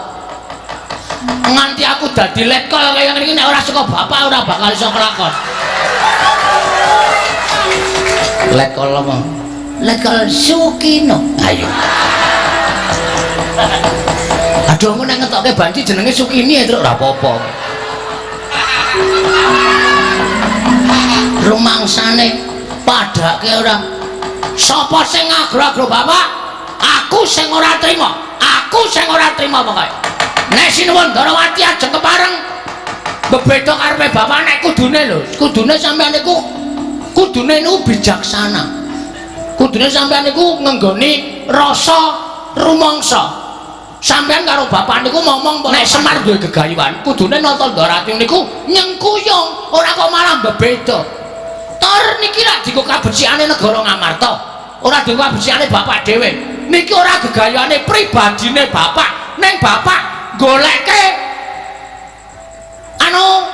Nganti aku dadi letkol kaya ngene iki nek ora saka bapak ora bakal iso kelakon. Letkol apa? Letkol Sukino. Ayo. Aduh aku nek ngetokke banci jenenge Sukini ya truk ora apa-apa. Rumangsane padake ora. Sapa sing ngagro-agro bapak? Aku sing ora trima. Aku sing ora trima pokoke. Nek sinuwun Ndorowati ajeng kepareng bebeda karepe bapak nek kudune lho, kudune sampeyan niku kudune niku bijaksana. Kudune sampeyan niku ngenggoni rasa rumangsa. Sampeyan karo bapak niku ngomong nek Semar duwe gegayuhan, kudune nata Ndorowati niku nyengkuyung, ora kok malah bebeda. Tor niki lak dienggo kabecikane negara Ngamarta, ora dienggo kabecikane bapak dhewe. Niki ora gegayuhane pribadine bapak, ning bapak goleke anu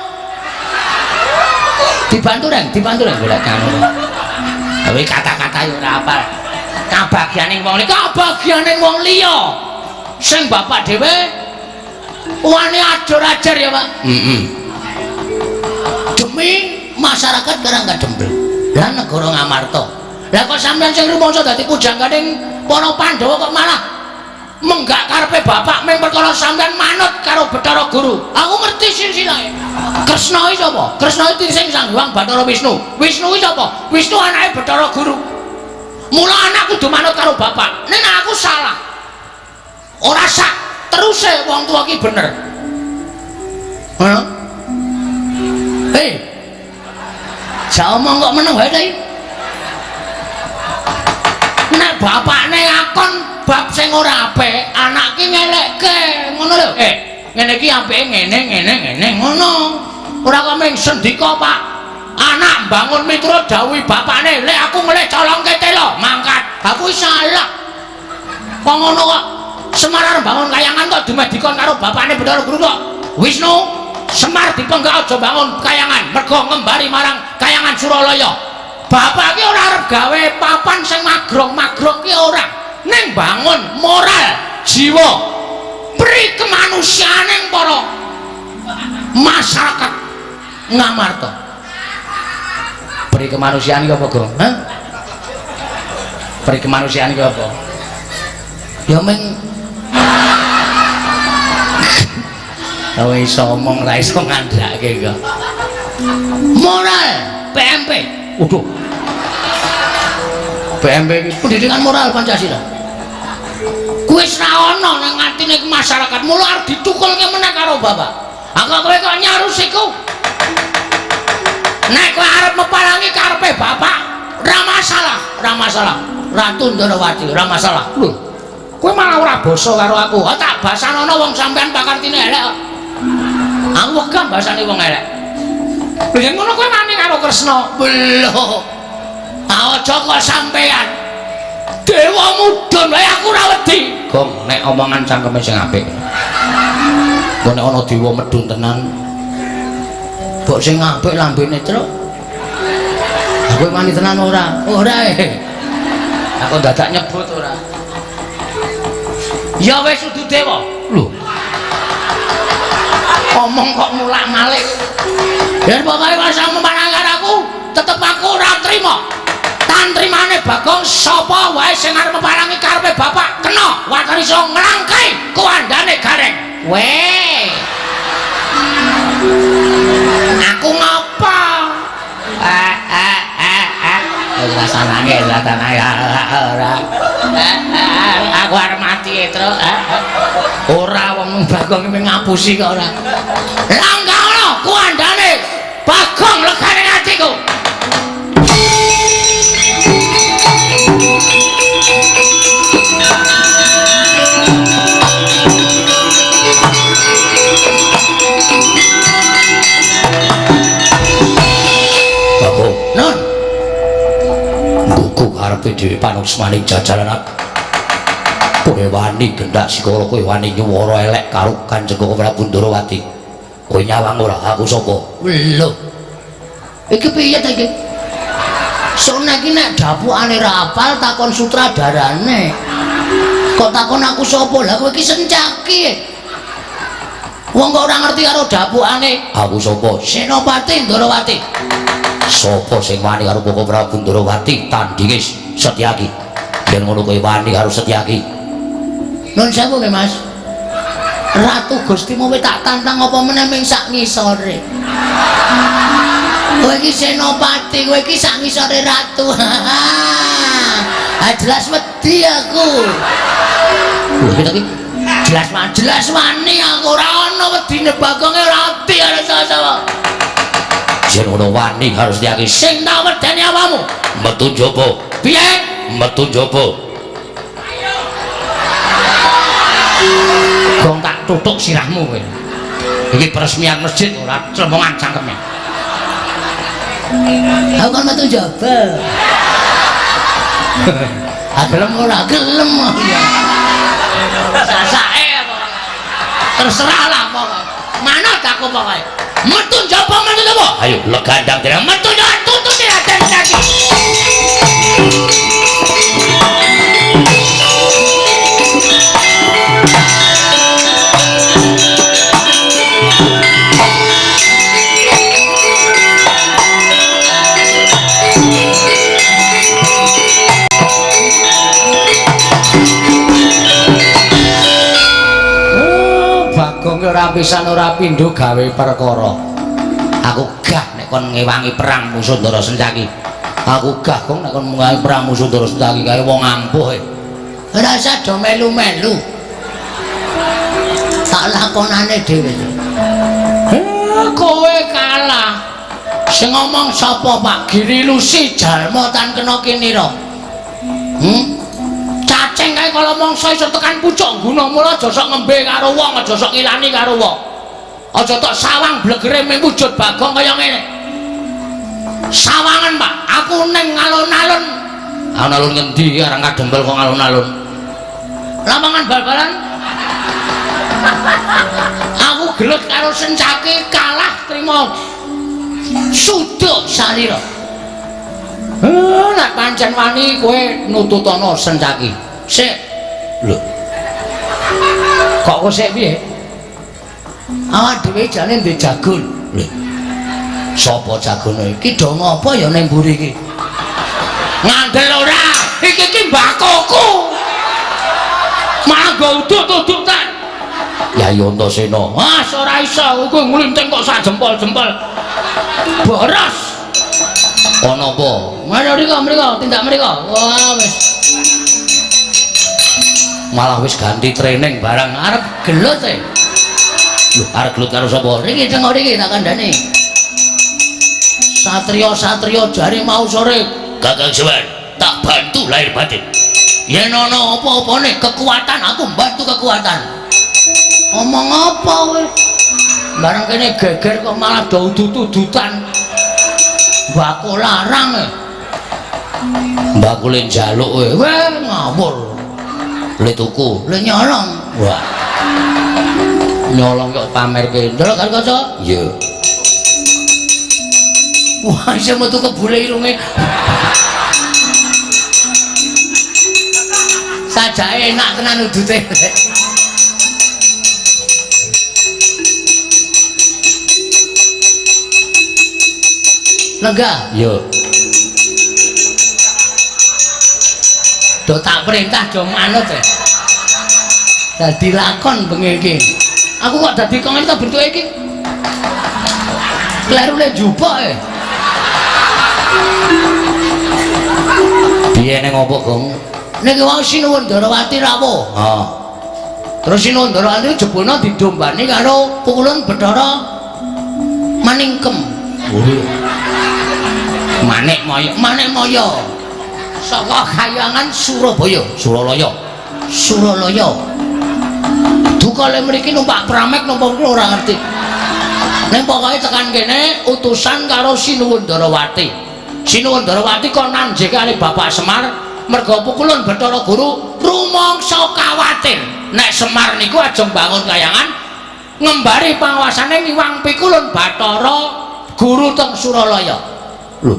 dibantu reng, dibantu reng golek anu. Tapi kata-kata yo ora apal. Kabagyane wong liya, kabagyane wong liya. Sing bapak dhewe wani ajur-ajar ya, Pak. Heeh. Demi masyarakat Karangkadempel lan negara Ngamarta. Lah kok sampeyan sing rumangsa dadi pujangganing para Pandhawa kok malah menggak karepe bapak mung perkara sampeyan manut karo Bathara Guru. Aku ngerti silsilahe. Kresna iki sapa? Kresna iki sing Sang Hyang Bathara Wisnu. Wisnu iki sapa? Wisnu anake Bathara Guru. Mula anak kudu manut karo bapak. Ning aku salah. Ora sak teruse wong tuwa ki bener. Ngono? Hei. Jak omong kok meneng wae ta iki? Nek bapakne akon bab sing ora apik, anak ki ngelekke, ngono lho. Ngene iki apike ngene ngene ngene ngono. Ora kok mung sendika, Pak. Anak mbangun miturut dawuhe bapakne, lek aku ngelih colongke telo, mangkat. Aku salah. Kok ngono kok Semar arep bangun kayangan kok dumeh dikon karo bapakne Bathara Guru kok. Wisnu, Semar dipenggak aja bangun kayangan, mergo ngembari marang kayangan Suralaya. Bapak ki ora arep gawe papan sing magrong-magrong ki ora. Ning bangun moral, jiwa, pri kemanusiaane para masyarakat Ngamarta. Peri kemanusiaan iki apa, Gong? Hah? Peri kemanusiaan iki apa? Ya meng kowe iso omong ra iso ngandhake kok. Moral PMP. Waduh. PMP iki pendidikan moral Pancasila. Kuwi wis ra ono nang atine masyarakat, mula arep ditukulke meneh karo bapak. Aku kowe kok nyarusiku. Nek kowe arep mepalangi karepe bapak, ora masalah, ora masalah. Ratu Ndorowati, ora masalah. Lho. Kowe malah ora basa karo aku. Ah tak basanono wong sampean pakartine elek kok. Aku wegah basane wong elek. Lho yen ngono kowe wani karo Kresna. Lho. Aja kok sampean. Dewa mudhun wae aku ora wedi. Gong, nek omongan cangkeme sing apik. Engko nek ana dewa medhun tenan. Mbok sing apik lambene, Truk. Aku wani tenan ora? Ora e. Aku dadak nyebut ora. Ya wis udu dewa. Lho. Omong kok mulak-malik. Yen pokoke wis memarang karo aku, tetep aku ora trima. Tantrimane Bagong sapa wae sing arep meparangi karepe bapak kena watar iso nglangkai kuandane Gareng. Weh. Aku ngopo? Rasanane rasanane ora. Aku arep mati, Truk. Ora wong Bagong iki ngapusi kok ora. Langkah ono kuandane Bagong legane atiku. Bagong, nun. Nggugu karepe dhewe panuksmaning jajaran kowe wani gendak sikara kowe wani nyuwara elek karo Kanjeng Prabu Ndorowati. Kowe nyawang ora aku sapa? Lho. Iki piye ta iki? Sone iki nek dapukane ra apal takon sutradarane. Kok takon aku sapa? Lah kowe iki Sencaki. Wong kok ora ngerti karo dapukane. Aku sapa? Senopati Ndorowati. Sapa sing wani karo Bapak Prabu Ndorowati tandinge Setyaki. Yen ngono kowe wani karo Setyaki. Nun sewu nggih, Mas. Ratu Gustimu kowe tak tantang apa meneh ming sak ngisore. Kowe iki senopati, kowe iki sak ngisore ratu. Ah jelas wedi aku. Lho iki jelas jelas wani aku ora ana wedine Bagonge ora wedi karo sapa-sapa. Yen ngono wani karo Setyaki sing tak wedeni awakmu. Metu njaba. Piye? Metu njaba. Gong tak tutuk sirahmu kowe. Iki peresmian masjid ora clemongan cangkeme. Aku kan metu njaba. Ah gelem ora gelem ya. Sasake pokoke. Terserah lah pokoke. Manut aku pokoke. Metu njaba metu njaba. Ayo legandang dhewe metu njaba tututi Raden Setyaki. Bagong ora pisan ora pindho gawe perkara. Aku gah nek kon ngewangi perang musuh Ndara Sencaki. Aku gah kong nek kon ngewangi perang musuh Ndara Sencaki kae wong ampuh e. Ora usah do melu-melu. Tak lakonane dhewe. Kowe kalah. Sing ngomong sapa Pak Giri Lusi jalma tan kena kinira. Cacing kae kala mangsa iso tekan pucuk guna mula aja sok ngembe karo wong, aja sok ngilani karo wong. Aja tok sawang blegere ming wujud Bagong kaya ngene. Sawangan Pak, aku ning alun-alun. Alun-alun ngendi arang kadempel kok alun-alun. Lapangan bal-balan. Aku gelut karo Sencaki kalah trima suduk salira. Nek pancen wani kowe nututana Sencaki. Sik. Lho. Kok kok sik piye? Awak dhewe jane ndek jagul. Lho. Sapa jagone iki? Do ngopo ya ning mburi iki? Ngandel ora? Iki ki mbakoku. Malah nggo udut-udutan. Yayi Antasena. Mas ora iso, kowe nglinting kok sak jempol-jempol. Boros. Ana apa? Mana mriko mriko, tindak mriko. Wah wis. Malah wis ganti training barang arep gelut e. Lho, arep gelut karo sapa? Riki tengok riki tak kandhani. Satria-satria jare mau sore, Kakang Semar, tak bantu lahir batin. Yen ana apa-apane kekuatan aku bantu kekuatan. Omong apa kowe? Bareng kene geger kok malah do udut-udutan. Mbako larang e. Mbakule njaluk kowe. Weh ngawur. Le tuku, le nyolong. Wah. Nyolong kok pamerke. Ndelok karo kaca? Iya. Wah, iso metu kebule irunge. Sajake enak tenan udute. Lenggah? Iya. Do tak perintah do manut e. Dadi lakon bengi iki. Aku kok dadi kok ngene ta bentuke iki? Kleru le njupuk e. Piye ning opo, Gong? Niki wau Sinuwun Ndarawati rawuh. Heeh. Terus Sinuwun Ndarawati jebulna didombani karo pukulun Bathara Maningkem. Oh. Manik Maya, Manik Maya. Saka kayangan Surabaya, Suralaya. Suralaya. Duka le mriki numpak pramek napa ora ngerti. Ning pokoke tekan kene utusan karo Sinuwun Ndarawati. Sinuwun Ndarawati kon nanjih kali Bapak Semar merga pukulun Bathara Guru rumangsa kawatir. Nek Semar niku ajeng bangun kayangan ngembari panguasane ngiwang pikulun Bathara Guru teng Suralaya. Lho.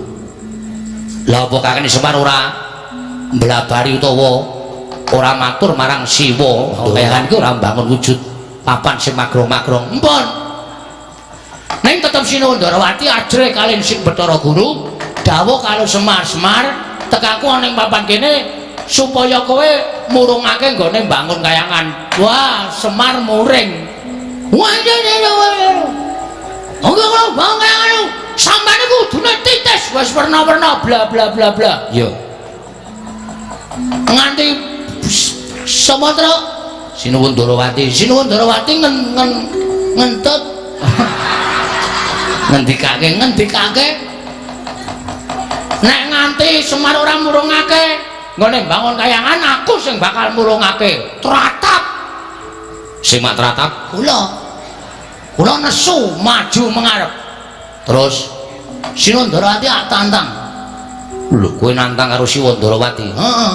Lah apa kakene Semar ora mblabari utawa ora matur marang Siwa? Kayangan iki ora mbangun wujud papan sing magrong-magrong. Empun. Ning tetep Sinuwun Ndarawati ajrih kaliyan Sing Bathara Guru dawuh karo Semar, Semar tekaku ana ing papan kene supaya kowe murungake nggone mbangun kayangan. Wah, Semar muring. Wah, iya iya iya. Oke, kalau bangun kayangan sampeyan iku kudune titis wis werna-werna bla bla bla bla. Iya. Nganti Sumatera Sinuwun Ndarawati, Sinuwun Ndarawati ngentut. Ngendikake, ngendikake. Nek nganti Semar ora murungake nggone mbangun kayangan aku sing bakal murungake. Tratap. Sing mak tratap kula. Kula nesu maju mengarep. Terus Sinuwun Ndarawati ak tantang. Lho, kowe nantang karo Sinuwun Ndarawati? Heeh.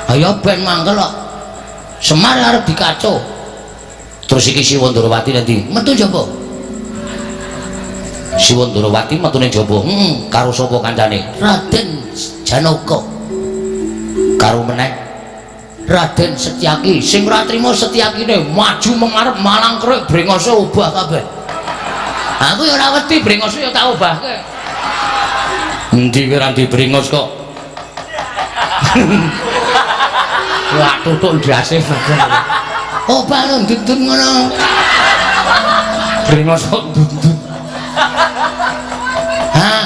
Ayo ben mangkel kok. Semar arep dikaco. Terus iki Sinuwun Ndarawati nanti metu jaba. Sinuwun Ndarawati metune jaba. Heeh, karo sapa kancane? Raden Janaka. Karo meneh Raden Setyaki. Sing ora trima Setyakine maju mengarep malang krek brengose obah kabeh. Aku ya ora wedi brengose ya tak obahke. Endi kowe ora ndi brengos kok. Wah tutuk ndase badan. Obah lho ndut-ndut ngono. Brengos kok ndut-ndut. Hah,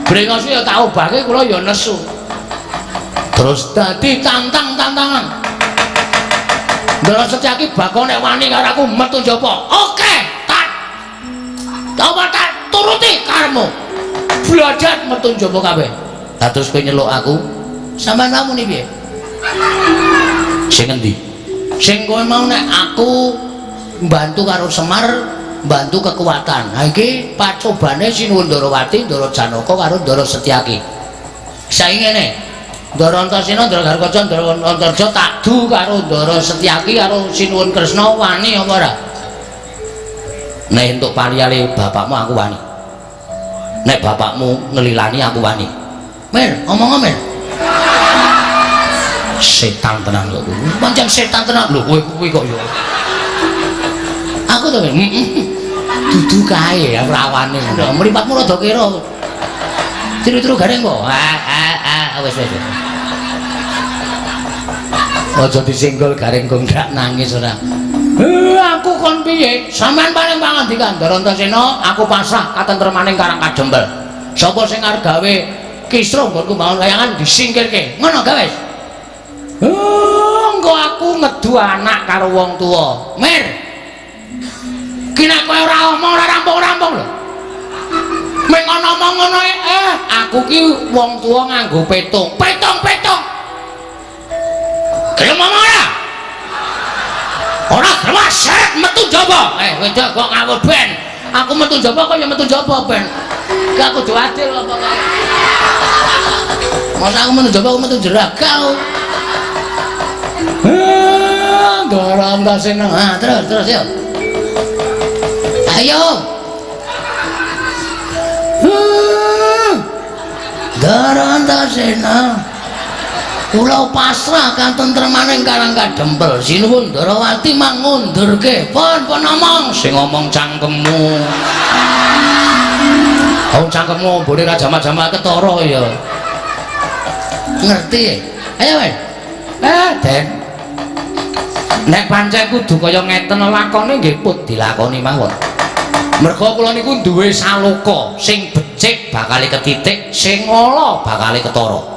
brengose ya tak obahke kula ya nesu. Terus dadi tantang-tantangan. Ndara Setyaki bakal nek wani karo aku metu njaba. Oke, tak apa tak turuti karepmu. Blajat metu njaba kabeh. Lah terus kowe nyeluk aku, sampean muni piye? Sing endi? Sing kowe mau nek aku mbantu karo Semar, mbantu kekuatan. Ha iki pacobane Sinuwun Ndarawati, Ndara Janaka karo Ndara Setyaki. Saiki ngene. Ndara Antasena, Ndara Garkaca, Ndara Antarja takdu karo Ndara Setyaki karo Sinuwun Kresna wani apa ora? Nek entuk pariyale bapakmu aku wani. Nek bapakmu ngelilani aku wani. Mir, omong Mir. Setan tenan kok kowe. Pancen setan tenan lho kowe kuwi kok ya. Aku to, heeh. Dudu kae ya rawane ngono. Mripatmu rada kira. Tiru-tiru Gareng kok. Ah ah ah wis wis. Aja disenggol Gareng kok ndak nangis ora. Aku kon piye? Sampeyan paling pangandikan Ndara Antasena, aku pasrah katentremaning Karang Kadempel. Sapa sing arep gawe kisruh nggonku bangun kayangan disingkirke. Ngono gawe. Engko aku ngedu anak karo wong tuwa. Mir. Ki nek kowe ora omong ora rampung-rampung lho. Meng ana omong ngono aku ki wong tuwa nganggo petung. Petung-petung. Gelem omong ora? Ora gelem seret metu jaba. Wedok kok ngawur ben. Aku metu jaba kok ya metu jaba ben. Gak kudu adil apa kae. Masa aku metu jaba aku metu jeraga. Ndara Antasena. Ha, terus terus yo. Ayo. Ndara Antasena. Kula pasrah katentremaning Karang Kadempel. Sinuwun Ndarawati mangundurke. Pun pun omong sing ngomong cangkemmu. Oh cangkemmu ombone ra jamak-jamak ketara ya. Ngerti? Ayo weh. Den. Nek pancen kudu kaya ngeten lakone nggih pun dilakoni mawon. Merga kula niku duwe saloka sing becik bakale ketitik, sing ala bakale ketara.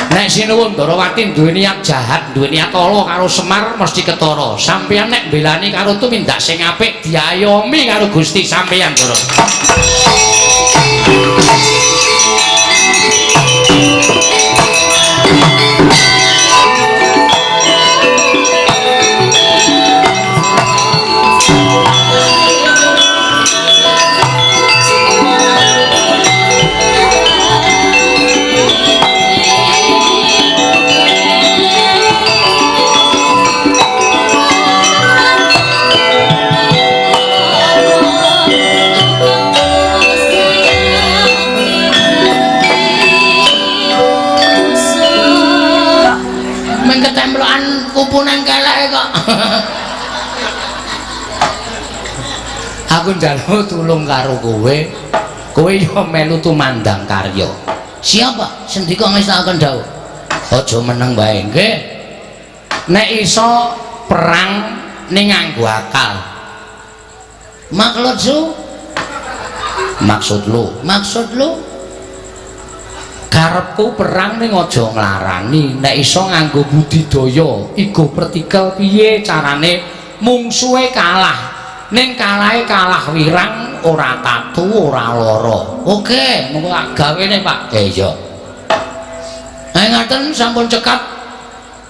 Nek Sinuwun Ndarawati duwe niat jahat, duwe niat ala karo Semar mesti ketara. Sampeyan nek mbelani karo tumindak sing apik diayomi karo Gusti sampeyan, Ndara. Kupu nang keleke kok. Aku njaluk tulung karo kowe. Kowe yo melu tumandang karya. Siapa? Sendika ngestakaken dawuh. Aja meneng wae nggih. Nek iso perang ning nganggo akal. Maksud su? Maksud lu? Maksud lu? Karepku perang ning aja nglarani, nek iso nganggo budidaya, igo pertikel piye carane mungsuhe kalah. Ning kalahe kalah wirang, ora tatu, ora lara. Oke, mengko tak gawene, Pak. Iya. Nah, ngaten sampun cekap.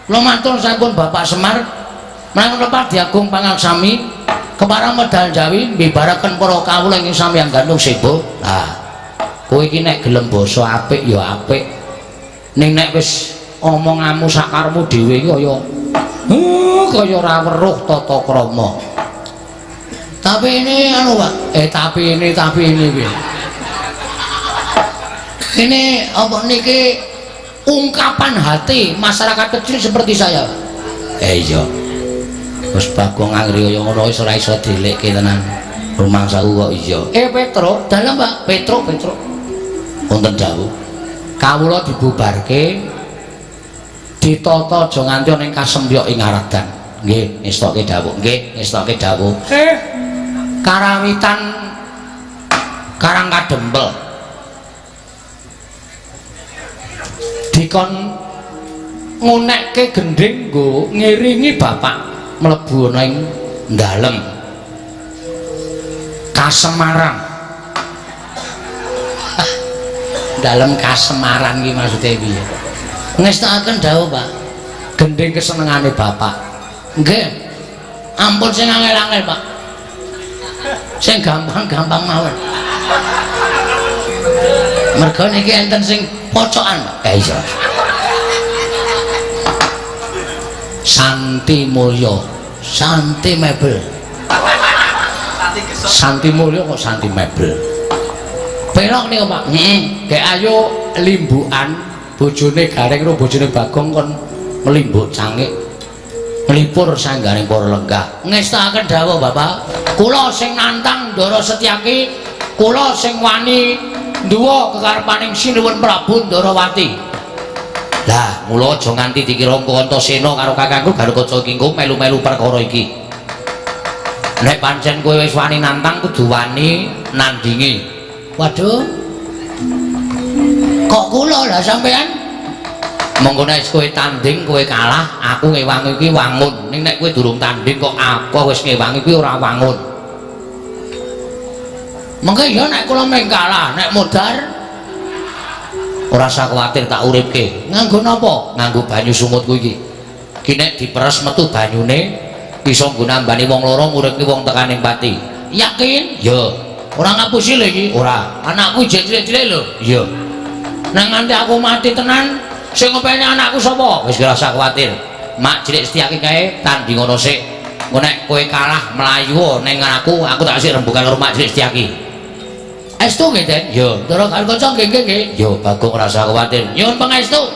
Kula matur sampun Bapak Semar. Menawi lepat diagung pangaksami kepareng medal Jawi mbibaraken para kawula ing samyang gantung sebo. Nah, kowe iki nek gelem basa apik ya apik. Ning nek wis omonganmu sakarepmu dhewe iki kaya kaya ora weruh tata krama. Tapi ini anu, Pak. Tapi ini piye? Ini apa niki ungkapan hati masyarakat kecil seperti saya. Iya. Wis Bagong anggere kaya ngono wis ora iso dilekke tenan. Rumangsaku kok iya. Petro, dalem Pak. Petro, Petro. Wonten dawuh. Kawula dibubarke ditata aja nganti ana ing kasembyok ing Aradan. Nggih, ngestokke dawuh. Nggih, ngestokke dawuh. Karawitan Karang Kadempel. Dikon ngunekke gendhing nggo ngiringi bapak mlebu ana ing dalem Kasemaran. Dalem Kasemaran iki maksude piye? Ngestakaken dawuh, Pak. Gendhing kesenengane bapak. Nggih. Ampun sing angel-angel, Pak. Sing gampang-gampang mawon. Merga niki enten sing pocokan, Pak. Iya. Santi Mulya, Santi Mebel. Santi Mulya kok Santi Mebel. Pelok niku, Pak. Heeh. Gek ayo limbukan bojone Gareng karo bojone Bagong kon nglimbuk cangik. Nglipur sanggaring para lenggah. Ngestakaken dawuh, Bapak. Kula sing nantang Ndara Setyaki, kula sing wani nduwa kekarepaning Sinuwun Prabu Ndarawati. Lah, mula aja nganti dikira Antasena karo kakangku Garukaca iki engko melu-melu perkara iki. Nek pancen kowe wis wani nantang kudu wani nandingi. Waduh. Kok kula lah sampean? Monggo nek kowe tanding kowe kalah, aku ngewangi iki wangun. Ning nek kowe durung tanding kok aku wis ngewangi kuwi ora wangun. Mengke ya nek kula meng kalah, nek modar ora usah kuwatir tak uripke. Nganggo napa? Nganggo banyu sumutku iki. Ki nek diperes metu banyune iso nggo nambani wong loro nguripke wong tekaning pati. Yakin? Ya. Ora ngapusi lho iki. Ora. Anakku jek cilik-cilik lho. Iya. Nek nganti aku mati tenan, sing ngopeni anakku sapa? Wis ora usah kuwatir. Mak cilik Setyaki kae tanding ngono sik. Engko nek kowe kalah mlayu ning aku, aku tak sik rembugan karo Mak cilik Setyaki. Estu nggih, Den? Ya. Ndara Garukaca nggih nggih nggih. Ya, Bagong ora usah kuwatir. Nyuwun pangestu.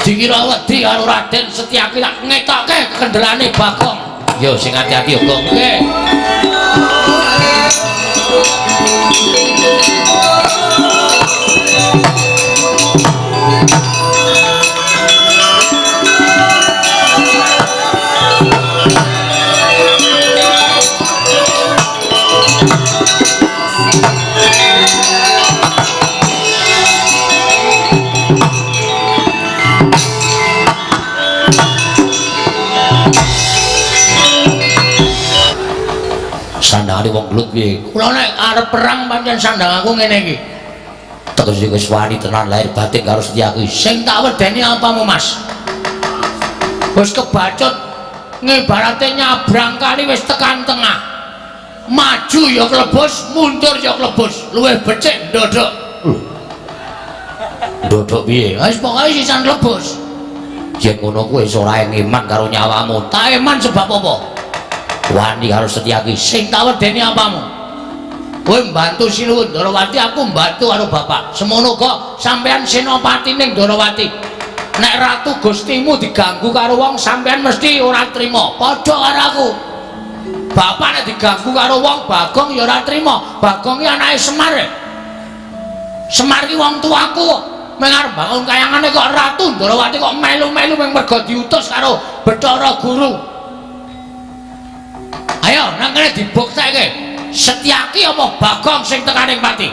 Dikira wedi karo Raden Setyaki tak ngetokke kekendelane Bagong. Ya, sing ati-ati ya, Gong. Nggih. Sandangane wong gelut piye? Kula nek arep perang pancen sandang aku ngene iki. Tegese wis wani tenan lahir batin karo Setyaki. Sing tak wedeni apamu, Mas? Wis kebacut ngibarate nyabrang kali wis tekan tengah. Maju ya klebus, mundur ya klebus. Luwih becik ndodhok. Ndodhok piye? Wis pokoke sisan klebus. Yen ngono kuwi wis ora eman karo nyawamu. Tak eman sebab apa? Wani karo Setyaki. Sing tak wedeni apamu? Kowe mbantu Sinuwun Ndarawati, aku mbantu karo bapak. Semono uga sampean senopati ning Ndarawati. Nek ratu Gustimu diganggu karo wong, sampean mesti ora trima. Padha karo aku. Bapak nek diganggu karo wong, Bagong ya ora trima. Bagong ki anake Semar. Semar ki wong tuaku. Meng arep bangun kayangane kok Ratu Ndarawati kok melu-melu meng mergo diutus karo Bathara Guru. Ayo nang kene dibuktekke. Setyaki apa Bagong sing tekaning pati?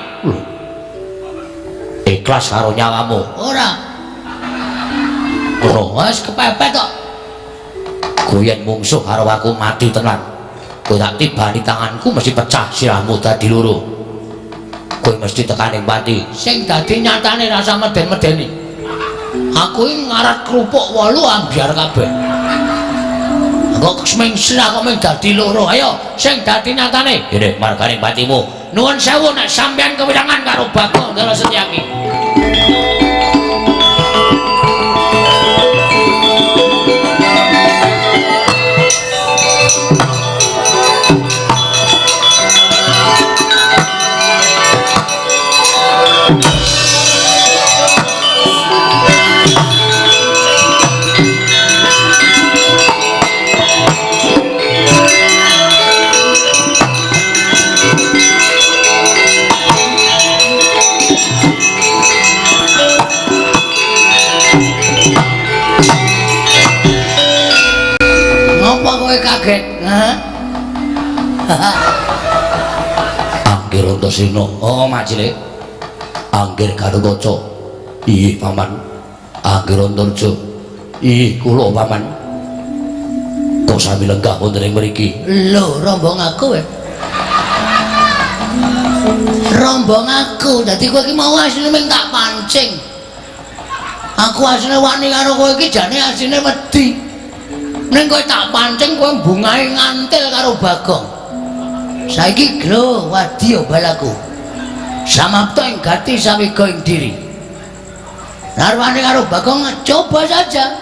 Ikhlas karo nyawamu. Ora. Ora wis kepepet kok. Kowe yen mungsuh karo aku mati tenan. Kowe tak tibani tanganku mesti pecah sirahmu dadi loro. Kowe mesti tekaning pati. Sing dadi nyatane rasa meden-medeni. Aku iki ngarat kerupuk 8 ambyar kabeh. Kok ming sirah kok ming dadi loro. Ayo sing dadi nyatane. Ngene margane patimu. Nuwun sewu nek sampean kewirangan karo Bagong Ndara Setyaki. Kaget, ha? Anggir Antasena, oh Mak Cilik. Anggir Garukaca. Ih, Paman. Anggir Antarja. Ih, kula Paman. Kok sami lenggah wonten ing mriki? Lho, rombong aku. Rombong aku. Dadi kowe iki mau asline mung tak pancing. Aku asline wani karo kowe iki jane asline wedi. Ning kowe tak pancing kowe bungahe ngantil karo Bagong. Saiki glo wadya balaku. Samapta ing gati sawega ing diri. Narwane karo Bagong coba saja.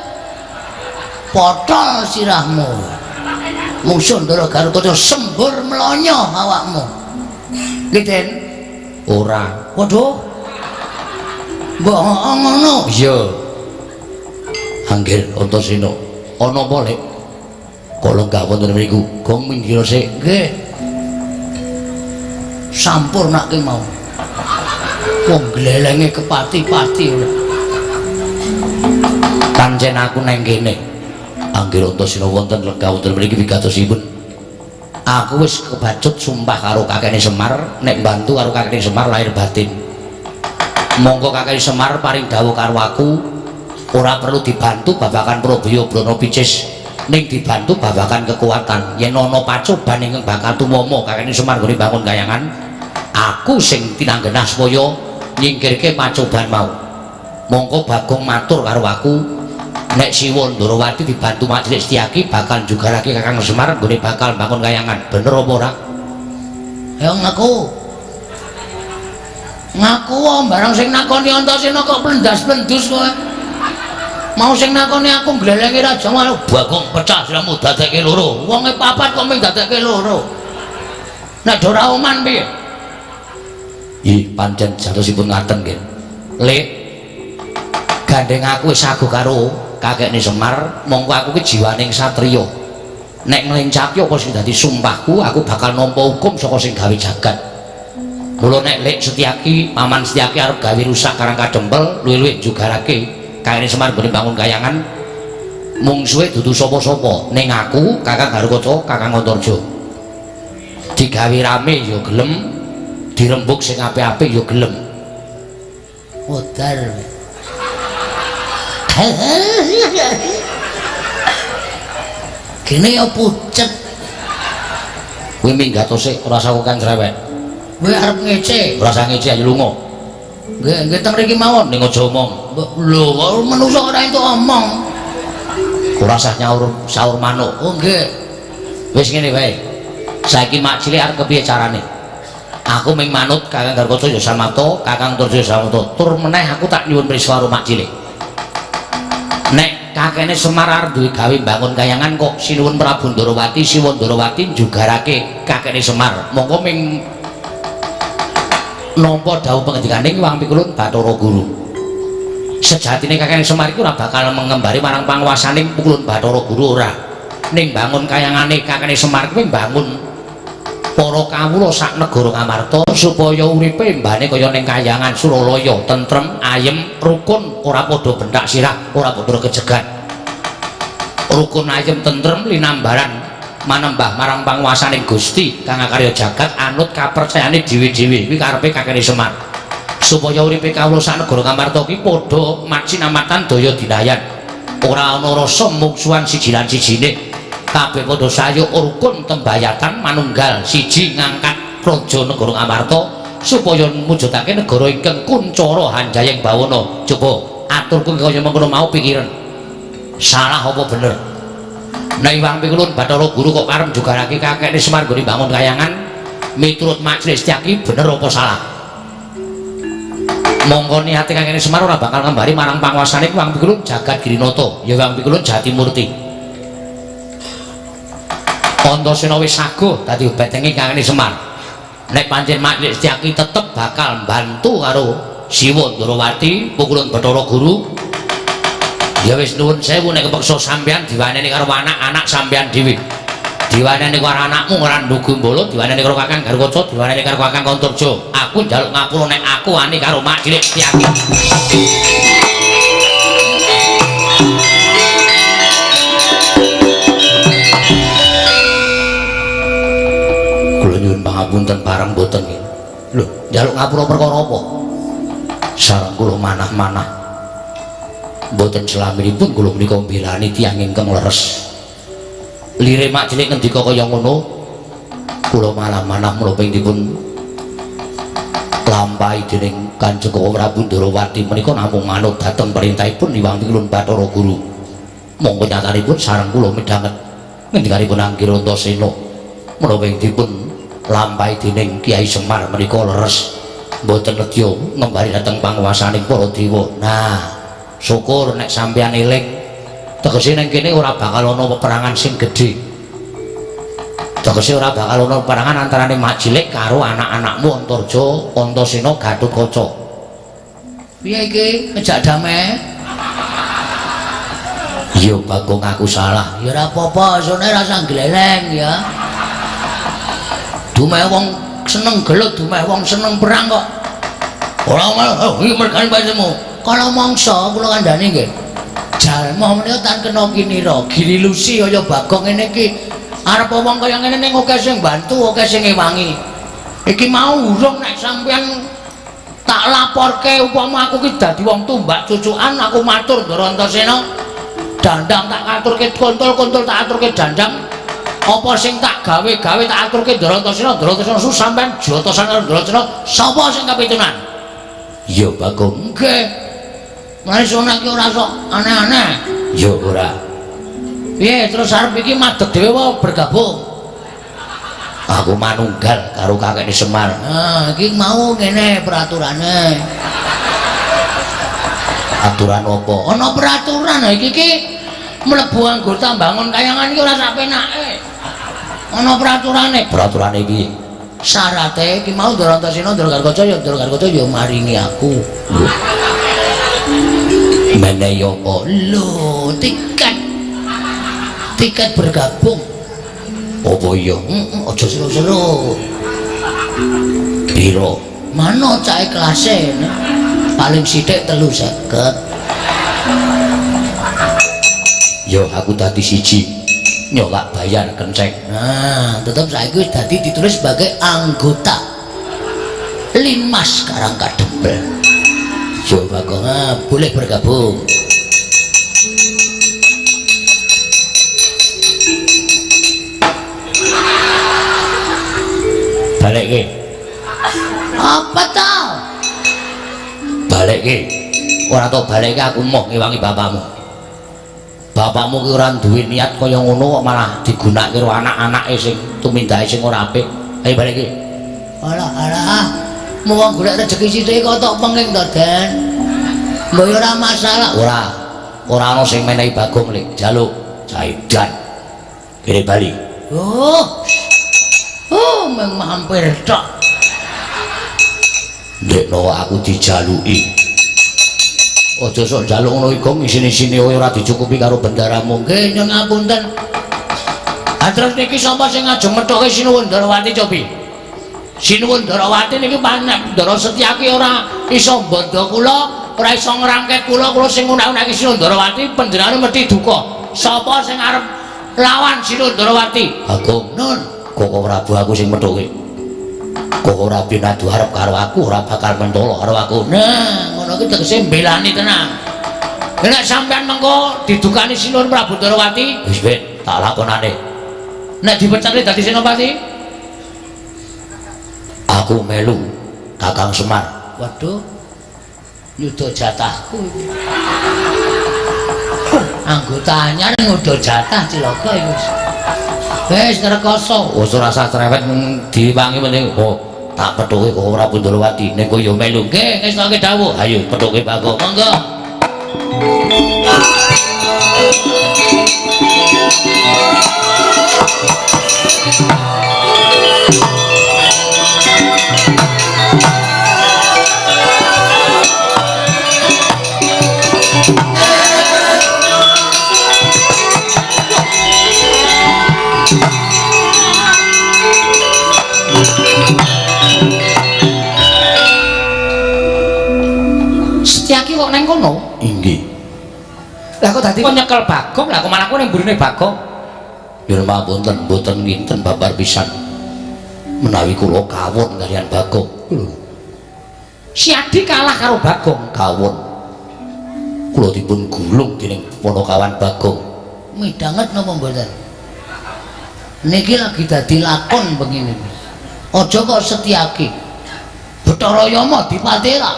Potol sirahmu. Musuh Ndara Garukaca sembur mlonyo awakmu. Nggih, Den? Ora. Waduh. Mbok ngono. Iya. Anggir Antasena. Ana apa, Lek? Kok lenggah wonten mriku? Gong minggir sik. Nggih. Sampurnake mau. Wong glelenge kepati-pati. Pancen aku neng kene. Anggir Antasena wonten lega wonten mriki wigatosipun. Aku wis kebacut sumpah karo kakekne Semar nek mbantu karo kakekne Semar lahir batin. Monggo kakekne Semar paring dawuh karo aku ora perlu dibantu babagan Probaya Brana Picis ning dibantu babagan kekuatan. Yen ana pacoban ingkang bakal tumama kakekne Semar nggone bangun kayangan, aku sing tinanggenah supaya nyingkirke pacoban mau. Monggo Bagong matur karo aku nek Siwa Ndorowati dibantu Mak Cilik Setyaki bakal njugarake Kakang Semar nggone bakal bangun kayangan. Bener apa ora? Ya ngaku. Ngaku wae barang sing nakoni Antasena kok plendas-plendus kowe. Mau sing nakoni aku glelenge raja malu Bagong pecah siramu dadekke loro. Wonge papat kok mung dadekke loro. Nek ora oman piye? Ih, pancen jatosipun ngaten nggih. Lek gandeng aku wis sago karo kakekne Semar, mongko aku ki jiwaning satriya. Nek nglencaki apa sing dadi sumpahku, aku bakal nampa hukum saka sing gawe jagat. Mula nek Lek Setyaki, Paman Setyaki arep gawe rusak Karang Kadempel, luwih-luwih njugarake kakekne Semar nggone bangun kayangan, mungsuhe dudu sapa-sapa, ning aku, Kakang Garukaca, Kakang Antarja. Digawe rame ya gelem, dirembug sing apik-apik ya gelem. Modar. Gene ya pucet. Kowe minggat sik, ora usah kok cerewet. Kowe arep ngece, ora usah ngece ayo lunga. Nggih, nggih teng mriki mawon ning aja omong. Lho, manungsa ora entuk omong. Ora usah nyaur saur manuk. Oh nggih. Wis ngene wae. Saiki Mak Cilik arep kepiye carane? Aku ming manut Kakang Garukaca ya Samapta, Kakang Antarja ya Samapta. Tur meneh aku tak nyuwun prisa karo Mak Cilik. Nek kakekne Semar arep duwe gawe mbangun kayangan kok sinuwun Prabu Ndorowati, Siwa Ndorowati njugarake kakekne Semar. Monggo ming nampa dawuh pangendikaning Hyang Pikulun Bathara Guru. Sejatine kakekne Semar iku ora bakal mengembari marang panguwasaning Pikulun Bathara Guru ora. Ning bangun kayangane kakekne Semar kuwi mbangun para kawula sak negara Ngamarta supaya uripe mbane kaya ning kayangan Suralaya, tentrem, ayem, rukun, ora padha benthak sirah, ora padha kejegan. Rukun, ayem, tentrem linambaran manembah marang panguwasaning Gusti kang akarya jagat anut kapercayane dhewe-dhewe. Kuwi karepe kakekne Semar. Supaya uripe kawula sak negara Ngamarta ki padha macinamatan daya dinayan. Ora ana rasa mungsuhan siji lan sijine. Kabeh padha sayuk rukun tembayatan manunggal siji ngangkat praja negara Ngamarta supaya mujudake negara ingkang kuncara hanjayeng bawana. Coba aturku kaya mengkono mau pikiran. Salah apa bener? Nek Hyang Pikulun Bathara Guru kok karep njugarake kakekne Semar nggone bangun kayangan miturut Mak Cilik Setyaki bener apa salah? Mongko niate kakekne Semar ora bakal ngembari marang panguwasane Hyang Pikulun Jagat Girinata, ya Hyang Pikulun Jatimurti. Antasena wis saguh dadi betenge kakekne Semar. Nek pancen Mak Cilik Setyaki tetep bakal mbantu karo Siwa Ndorowati Pikulun Bathara Guru, ya wis nuwun sewu nek kepeksa sampeyan diwaneni karo anak-anak sampeyan dhewe. Diwaneni karo anakmu ora ndugu mbolo, diwaneni karo Kakang Garukaca, diwaneni karo Kakang Antarja. Aku njaluk ngapura nek aku wani karo Mak Cilik Setyaki. Kula nyuwun pangapunten bareng mboten nggih. Lho, njaluk ngapura perkara apa? Sareng kula manah-manah. Mboten selaminipun kula menika mbelani tiyang ingkang leres. Lire Mak Cilik ngendika kaya ngono, kula malah manah menapa ing dipun lampahi dening Kanjeng Prabu Ndorowati menika namung manut dhateng perintahipun Hyang Pikulun Bathara Guru. Monggo nyatanipun sareng kula midhanget ngendikanipun Anggir Antasena menapa ing dipun lampahi dening Kyai Semar menika leres mboten nedya ngembari dhateng panguwasaning para dewa. Nah, syukur nek sampeyan eling. Tegese ning kene ora bakal ana peperangan sing gedhe. Tegese ora bakal ana peperangan antarane Mak Cilik karo anak-anakmu Antarja, Antasena, Gatotkaca. Piye iki ngejak damai? Iya Bagong aku salah. Ya ora apa-apa, sone rasa gleleng ya. Dumeh wong seneng gelut dumeh wong seneng perang kok. Ora malah oh iki mergane pancemu. Kala mangsa kula kandhani nggih. Jalma menika tan kena kinira, girilusi kaya Bagong ngene iki. Arep wong kaya ngene ning akeh sing bantu, akeh sing ngewangi. Iki mau urung nek sampeyan tak laporke upama aku ki dadi wong tumbak cucukan aku matur Ndara Antasena. Dandang tak aturke kontol-kontol tak aturke dandang. Apa sing tak gawe-gawe tak aturke Ndara Antasena, Ndara Antasena su sampeyan jotosan karo Ndara Antasena, sapa sing kapitunan? Ya Bagong. Nggih. Mulane sunah ki ora sok aneh-aneh. Ya ora. Piye terus arep iki madeg dhewe apa bergabung? Aku manunggal karo kakekne Semar. Ah, iki mau ngene peraturane. Aturan apa? Ana peraturan iki iki mlebu anggota bangun kayangan iki ora sak penake. Ana peraturane. Peraturane iki syarate iki mau Ndara Antasena Ndara Gatotkaca ya Ndara Gatotkaca ya maringi aku. Menehi apa? Lho, tiket. Tiket bergabung. Apa iya? Heeh, aja seru-seru. Piro? Mano cah kelase. Paling sithik 350. Yo aku dadi siji. Yo lak bayar kenceng. Nah, tetep saiki wis dadi ditulis sebagai anggota Linmas Karangkadempel. Yo Bagong, boleh bergabung. Balekke. Apa ta? Balekke. Ora tau balekke aku moh ngewangi bapakmu. Bapakmu ki ora duwe niat kaya ngono kok malah digunakake karo anak-anake sing tumindake sing ora apik. Ayo balekke. Alah alah. Mung golek rejeki sithik kok tok penging to, Den. Mbok ya ora masalah. Ora. Ora ana sing menehi Bagong lek njaluk caidan. Kene bali. Oh. Oh, mung mampir tok. Ndekno aku dijaluki. Aja sok njaluk ngono iku ngisin-isine ora dicukupi karo bendaramu. Nggih, nyuwun ngapunten. Ha terus niki sapa sing ngajeng methuke Sinuwun Ndarawati cobi? Sinuwun Ndarawati niki panek Ndara Setyaki ora iso mbandha kula, ora iso ngrangket kula, kula sing unak-unake Sinuwun Ndarawati panjenengane mesti duka. Sapa sing arep lawan Sinuwun Ndarawati? Bagong. Nun, Koko Prabu aku sing methuke. Koko Prabu nadu arep karo aku ora bakal mentolo karo aku. Nah, ngono ki tegese mbelani tenan. Nek sampean mengko didukani Sinuwun Prabu Ndarawati, wis ben tak lakonane. Nek dipecate dadi senopati, aku melu Kakang Semar. Waduh, nyuda jatahku iki. Anggota anyar nyuda jatah cilaka iki. Wis rekoso. Wis ora usah cerewet diwangi penting. Oh, tak pethuke kok Prabu Ndarawati. Nek kowe ya melu. Nggih, ngestoke dawuh. Ayo pethuke Bagong. Monggo. Setyaki kok neng kono? Inggih. Lah kok dadi kok nyekel Bagong, lah kok malah kowe ning mburine Bagong. Nyuwun pangapunten, mboten nginten babar pisan. Menawi kula kawon kaliyan Bagong. Lho. Si Adi kalah karo Bagong, kawon. Kula dipun gulung dening Panakawan Bagong. Midhanget napa mboten? Niki lagi dadi lakon bengi niki. Aja kok Setyaki. Bathara Yama dipati ta.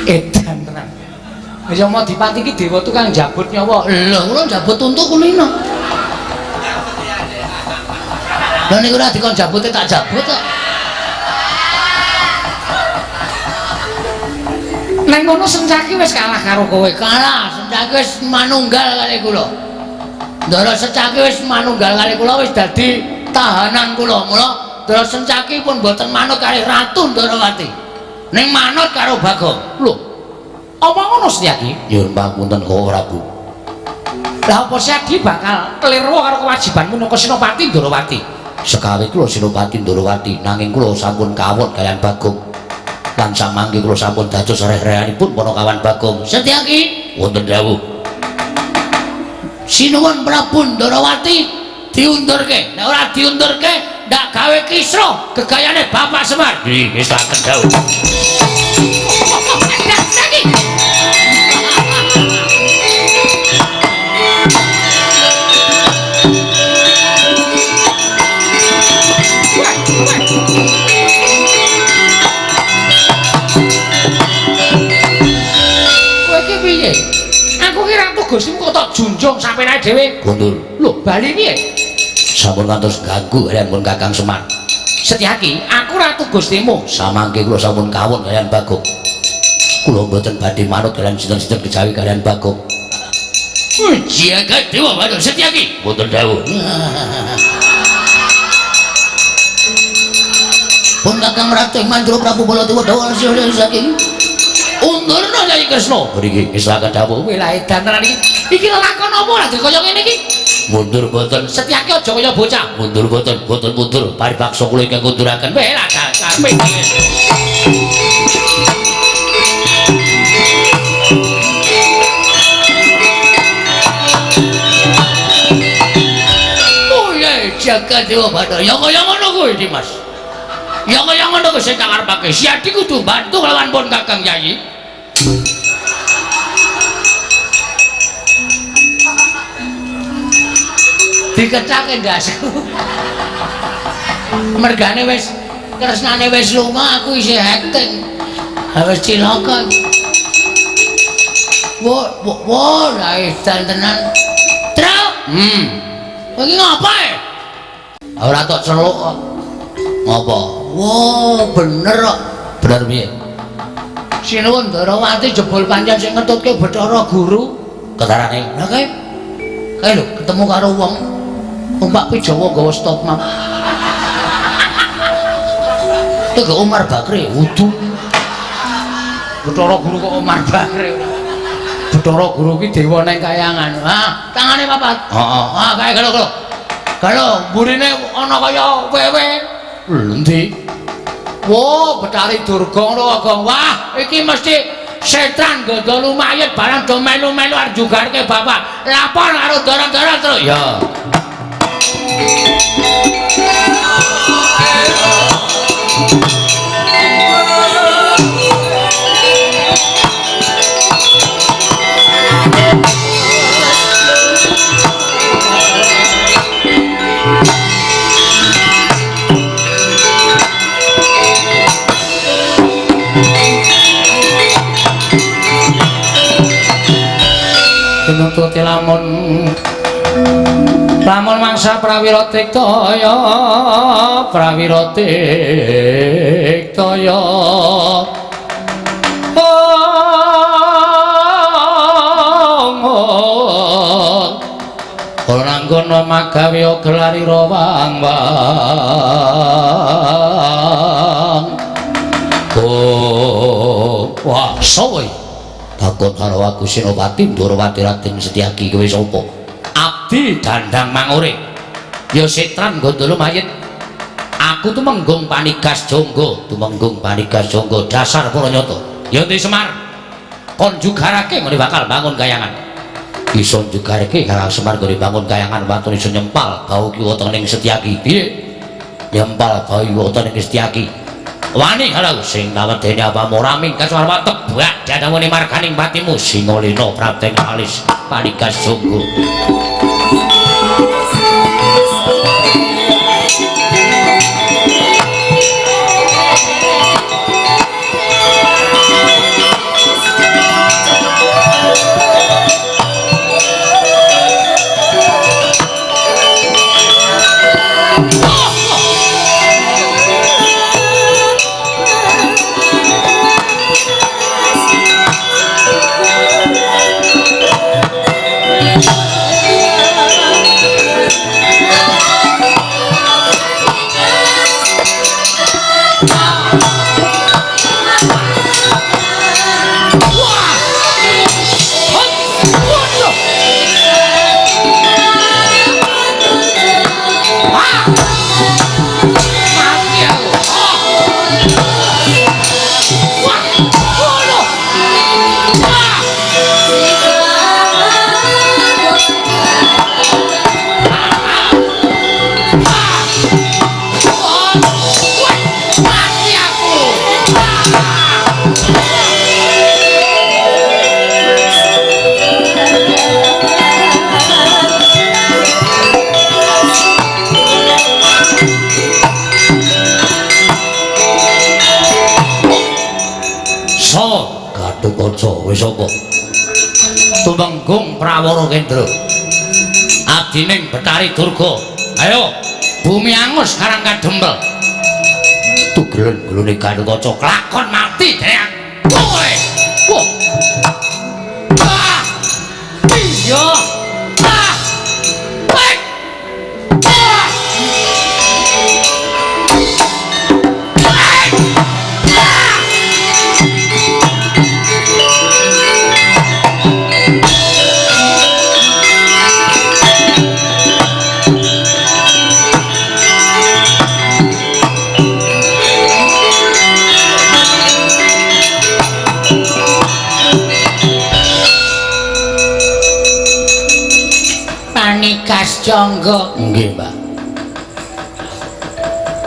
Edan tenan. Yama dipati iki dewa tukang njabut nyawa. Lho, kula njabut untu kulino. Lha niku ora dikon jabute tak jabut kok. Neng kono Sencaki wis kalah karo kowe. Kalah, Sencaki wis manunggal kali kula. Ndara Sencaki wis manunggal kali kula wis dadi tahanan kula. Mula Ndara Sencaki pun mboten manut kali Ratu Ndarawati. Ning manut karo Bagong. Lho, apa ngono Setyaki? Nyuwun pangapunten Koko Prabu. Lah apa Sedi bakal klirwa karo kewajibanmu minangka Senopati Ndorowati? Sekawe kula Senopati Ndorowati, nanging kula sampun kawon kaliyan Bagong. Lan samangke kula sampun dados reh-rehanipun Panakawan Bagong. Setyaki, wonten dawuh. Sinuwun Prabu Ndorowati diundurke. Nek ora diundurke, ndak gawe kisruh gegayane Bapak Semar. Nggih, ngestuaken dawuh. Saiki. Kowe iki piye? Aku ki ratu Gustimu kok tok junjung sampeyan dhewe. Gondol. Lho, bali piye? Sampun ngantos ganggu kaliyan pun Kakang Semar. Setyaki, aku ratu Gustimu. Samangke kula sampun kawon kaliyan Bagong. Kula mboten badhe manut kaliyan sinten-sinten kejawi kaliyan Bagong. Jagat Dewa Batara Setyaki. Mboten dawuh. Pun Kakang Ratu Mandra Prabu Baladewa Dawa saking undurna Kyai Kresna. Mriki ngestuaken dawuh. Kowe lah edan tenan iki. Iki lelakon apa lah kaya ngene iki? Mundur boten. Setyaki aja kaya bocah. Mundur boten, boten mundur. Paribaksa kula ingkang ngunduraken. Weh lah karepe. Oh iya, jagat Dewa Batara. Ya kaya ngono kuwi, Dimas. Ya kaya ngono kuwi sing tak karepake. Siadi kudu bantu lawan pun Kakang Yayi. Dikecake ndasku. Mergane wis kresnane wis lunga, aku isih acting. Ha wis cilaka. Wo wo lah edan tenan. Tru. Kowe iki ngapa e? Ora tok celuk kok. Ngapa? Wo, bener kok. Bener piye? Sinuwun Ndorowati jebul pancen sing ngetutke Bathara Guru. Ketarane. Lah kae. Kae lho ketemu karo wong numpak Jawa nggawa stop map. Itu Umar Bakri wudu. Bathara Guru kok Umar Bakri. Bathara Guru ki dewa nang kayangan. Ha, tangane papat. Heeh. Ha, kae galo galo. Galo mburine ana kaya wewe. Endi? Wo, Bathari Durga ngono kok. Wah, iki mesti setan nggodha lumayet barang do melu-melu arep jugarke bapak. Lapor karo ndara-ndara terus. Ya. Tinututi lamun lamun mangsa prawira tiktaya prawira tiktaya ora anggono magawe gelarira wang wang. Oh wah sawe takon karo aku Senopati Ndorowati Raden Setyaki kowe sapa? Abdi Dandang Mangure. Ya setran gondolo mayit. Aku tumenggung panigas jonggo, tumenggung panigas jonggo dasar para nyata. Ya ndi Semar? Kon jugarake ngene bakal bangun kayangan. Iso jugarake Kakang Semar nggone bangun kayangan waton iso nyempal bau kiwa tengening Setyaki. Piye? Nyempal bau kiwa tengening Setyaki. Wani kalau sing kawedene apamu ora minggat warwa tebak dadamune marganing patimu Singalena prapteng alis panigas jonggo. Kowe sapa? Tumenggung Prawara Kendra. Abdining Betari Durga. Ayo, bumi angus Karang Kadempel. Tugelen gulune Gatotkaca kelakon mati deang. Kowe. Wah. Ah. Iya. Ah. Wek. Ah. Wek. Ah. Panikas Jangga. Nggih, Mbak.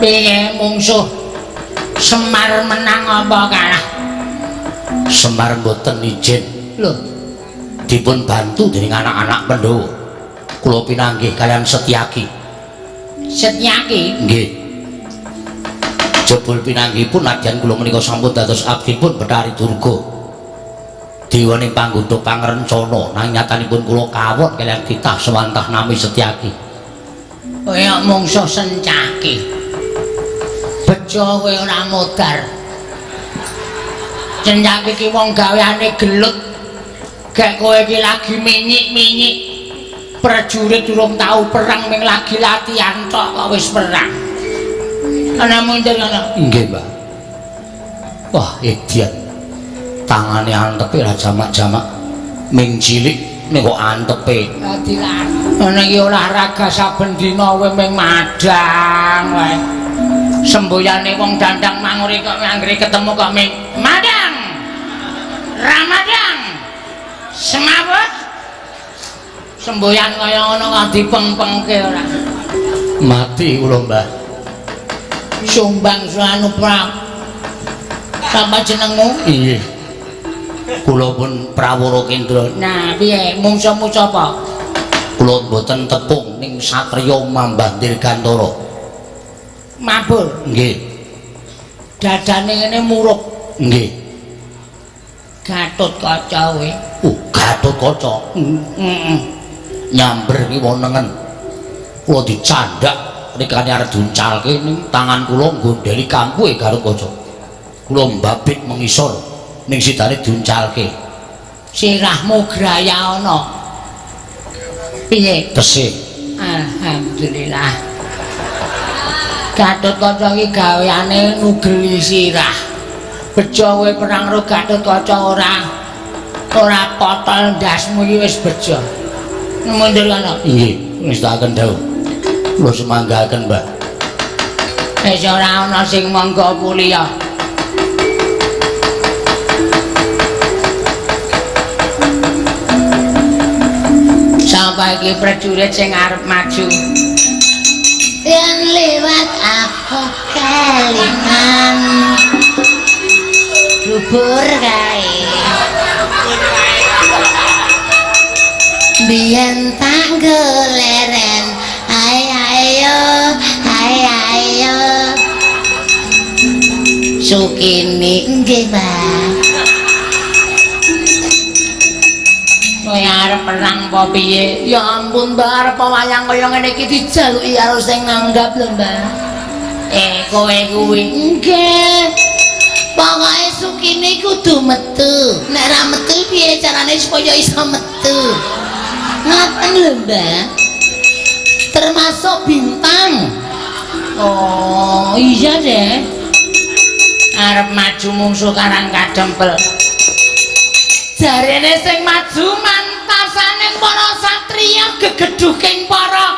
Piye mungsuh Semar menang apa kalah? Semar mboten ijin. Lho, dipun bantu dening anak-anak Pandhawa. Kula pinanggih kaliyan Setyaki. Setyaki? Nggih. Jebul pinanggihipun nadyan kula menika sampun dados abdipun Betari Durga. Dewaning panggoda pangrencana nanging nyatanipun kula kawon kaliyan titah sewantah nami Setyaki. Kaya mungsuh Sencaki. Bejo kowe ora modar. Sencaki ki wong gaweane gelut. Gek kowe iki lagi minyik-minyik. Prajurit durung tau perang ming lagi latihan tok kok wis perang. Ana mundur ana. Nggih, Mbak. Wah, edian. Tangane antepe ra jamak-jamak. Ming cilik ning kok antepe. Dadi ana iki olahraga saben dina kowe ming madang wae. Semboyane wong dandang mangure kok anggere ketemu kok ming madang. Ramadang. Semawut. Semboyan kaya ngono kok dipengpengke ora. Mati kula, Mbah. Sumbang anu prap. Sapa jenengmu? Nggih. Kula pun Prawara Kendra. Nah, piye mungsuhmu sapa? Kula mboten tepung ning satriya Mambah Dirgantara. Mabur. Nggih. Dadane ngene muruk. Nggih. Gatotkaca kowe. Gatotkaca. Heeh. Nyamber ki wonengen. Kula dicandak rikane arep diuncalke ning tangan kula nggondheli kampuhe Gatotkaca. Kula mbabit mengisor ning sidane diuncalke. Sirahmu graya ana. Piye? Tesih. Alhamdulillah. Gatotkaca iki gaweane nugeli sirah. Bejo kowe perang karo Gatotkaca ora potol ndasmu iki wis bejo. Mundur ana. Nggih, ngestakaken dawuh. Kula semanggaken, Mbah. Wis ora ana sing monggo kuliah. Sapa iki prajurit sing arep maju? Yen lewat aku kelingan bubur kae. Biyen tak goleren, ae ayo, ae ayo. Sukini nggih, Mbak. Kowe arep perang apa piye? Ya ampun, Mbak, arep wayang kaya ngene iki dijaluki karo sing nanggap lho, Mbak. Kowe kuwi nggih. Pokoke Sukini kudu metu. Nek ra metu piye carane supaya iso metu? Ngaten lho, Mbak. Termasuk bintang. Oh, iya deh. Arep maju mungsuh Karang Kadempel. Jarene sing maju mantasane para satriya gegedhuking para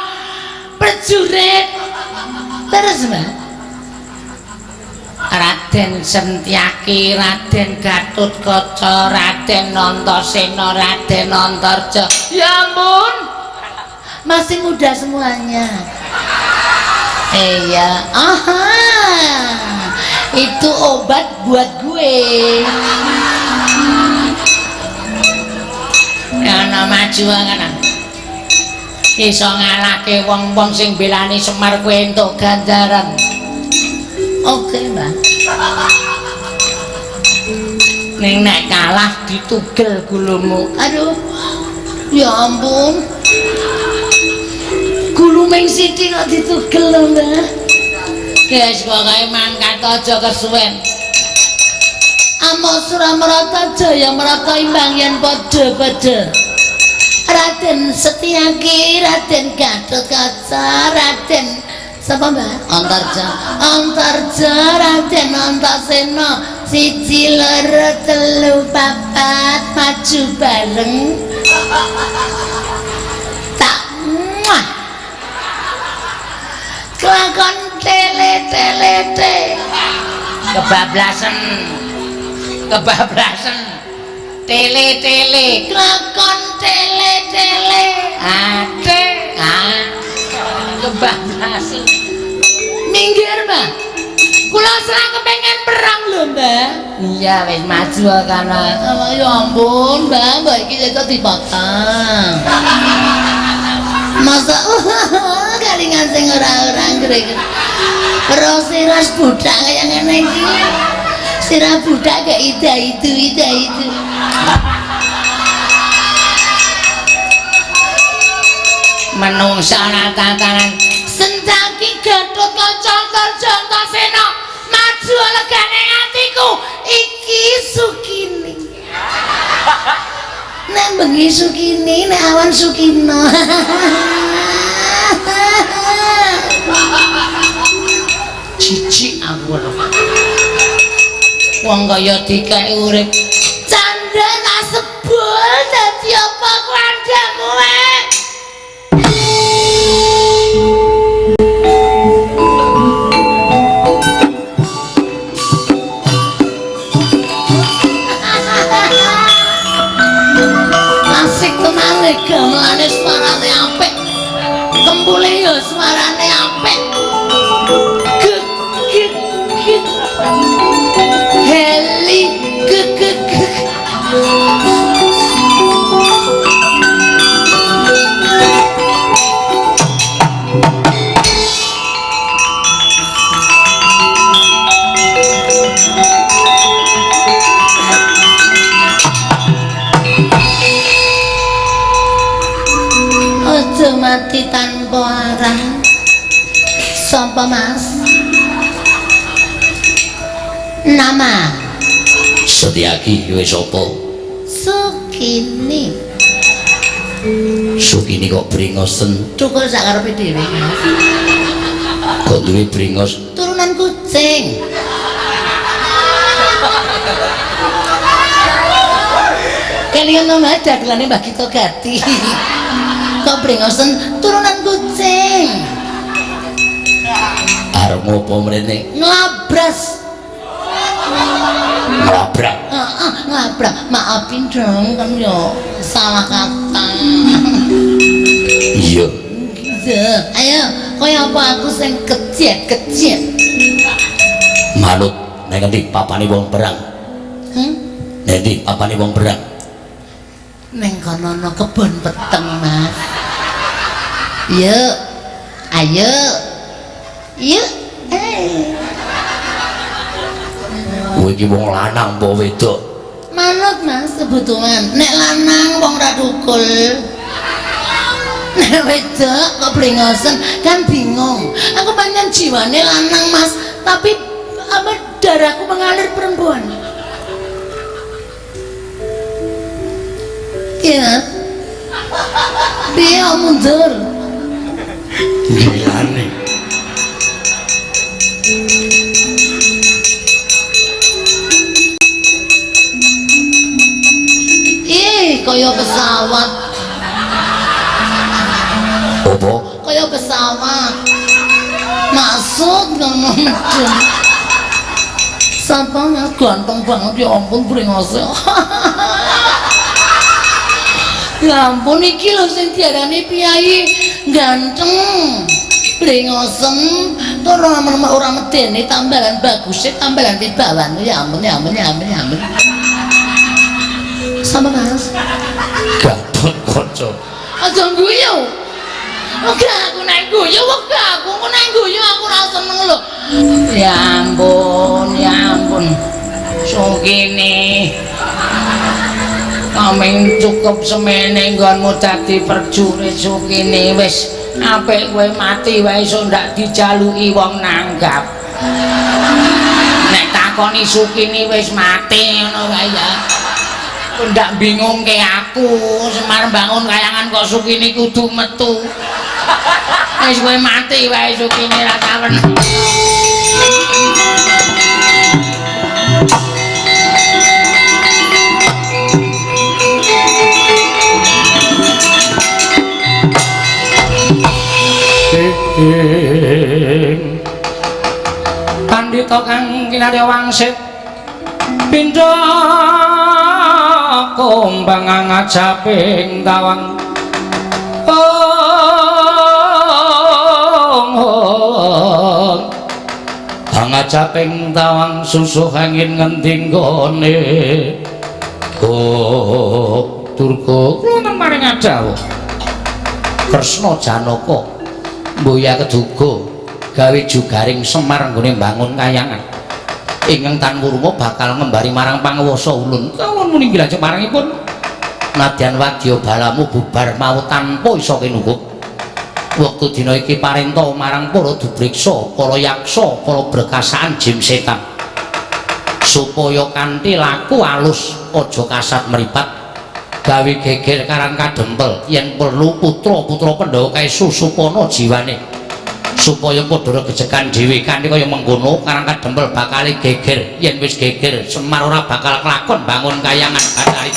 prajurit. Terus, Mbak? Raden Sentyaki, Raden Gatotkaca, Raden Antasena, Raden Antarja. Ya ampun, masih muda semuanya. Iya, aha. Itu obat buat gue. Ana maju ana. Iso ngalahke wong-wong sing belani Semar kowe entuk ganjaran. Oke, Mbak. Ning nek kalah ditugel gulumu. Aduh. Ya ampun. Gulu ming sithik kok ditugel lho, Mbah. Guys, pokoke mangkat aja kesuwen. Amo Suramarata Jaya Marata imbang yen padha-padha. Raden Setyaki, Raden Gatotkaca, Raden sapa, Mbah? Antarja. Antarja, Raden Antasena. 1 2 3 4 maju bareng. Tak muah. Kelakon tele-tele-te. Kebablasan. Kebablasan. Tele-tele. Kelakon tele-tele. Ate. Ah. Kebablasan. Minggir, Mbah. Kula serang kepengen perang lho, Mbah. Iya, wis maju kana. Alah ya ampun, Mbah, mbah iki kok dipotong. Masa kalingan sing ora-ora ngrek. Pero sirah budak kaya ngene iki. Sirah budak kayak ida itu, ida itu. Menungsa ana tatanan. Sendaki Gatotkaca Antarja Antasena maju legane atiku iki Sukini. Nek bengi Sukini, nek awan Sukino. Jijik aku lho. Wong kaya dikek urip. Candha tak sebul dadi apa kuandamu eh? Asik tenan gamelane suarane apik. Kempule ya suarane apik. Gek gek gek. Heli gek gek gek. Aja mati tanpa arah. Sapa, Mas? Nama Setyaki kowe sapa? Sukini. Sukini kok bringosen? Cukup sak karepe dhewe, Mas. Kok duwe bringos? Turunan kucing. Kelingan nomah dagelane Mbah Gito Gati. Kok bringosen turunan kucing. Arep ngopo mrene? Nglabras. Nglabrak. Heeh, nglabrak. Maafin dong kan yo salah kata. Iya. Iya, ayo kaya apa aku sing kejet-kejet. Manut nang endi papane wong perang? Nang endi papane wong perang? Neng kono ana kebon peteng, Mas. Yuk. Ayo. Yuk. Kowe iki wong lanang apa wedok? Manut, Mas, kebutuhan. Nek lanang wong ra dukul. Nek wedok kok brengosen kan bingung. Aku pancen jiwane lanang, Mas, tapi apa darahku mengalir perempuan. Iya. Piye mundur? Gilane. Ih, kaya pesawat. Apa? Kaya pesawat. Maksud ngono medun. Sapa Mas ganteng banget ya ampun brengose. Ya ampun iki lho sing diarani piyai ganteng. Brengosen tur ora medeni tambalan baguse tambalan wibawane ya ampun ya ampun ya ampun ya ampun. Sama Mas. Gatotkaca. Aja guyu. Wegah aku nek guyu, wegah aku nek guyu aku ora seneng lho. Ya ampun, ya ampun. Sukini. Kaming cukup semene nggonmu dadi perjurit Sukini wis apik kowe mati wae iso ndak dijaluki wong nanggap. Nek takoni Sukini wis mati ngono wae ya. Kowe ndak bingungke aku, Semar bangun kayangan kok Sukini kudu metu. Wis kowe mati wae Sukini ra tawen. Pandhita kang kinarya wangsit pindha kumbang ngajaping tawang ong angajaping tawang susuh angin ngendi nggone oh Durga wonten maring adawuh Kresna Janaka mboya keduga gawe jugaring Semar nggone mbangun kayangan ingkang tan wurma bakal ngembari marang panguwasa ulun kawula muni nggih marangipun nadyan wadya balamu bubar mau tanpa isa kinukup wektu dina iki parenta marang para dubriksa para yaksa para brekasaan jim setan supaya kanthi laku alus aja kasat mripat gawe geger karang kadempel yen perlu putra-putra Pandhawa kae susupana jiwane supaya padha regejekan dhewe kanthi kaya mengkono karang kadempel bakal geger yen wis geger Semar ora bakal kelakon bangun kayangan Bathari.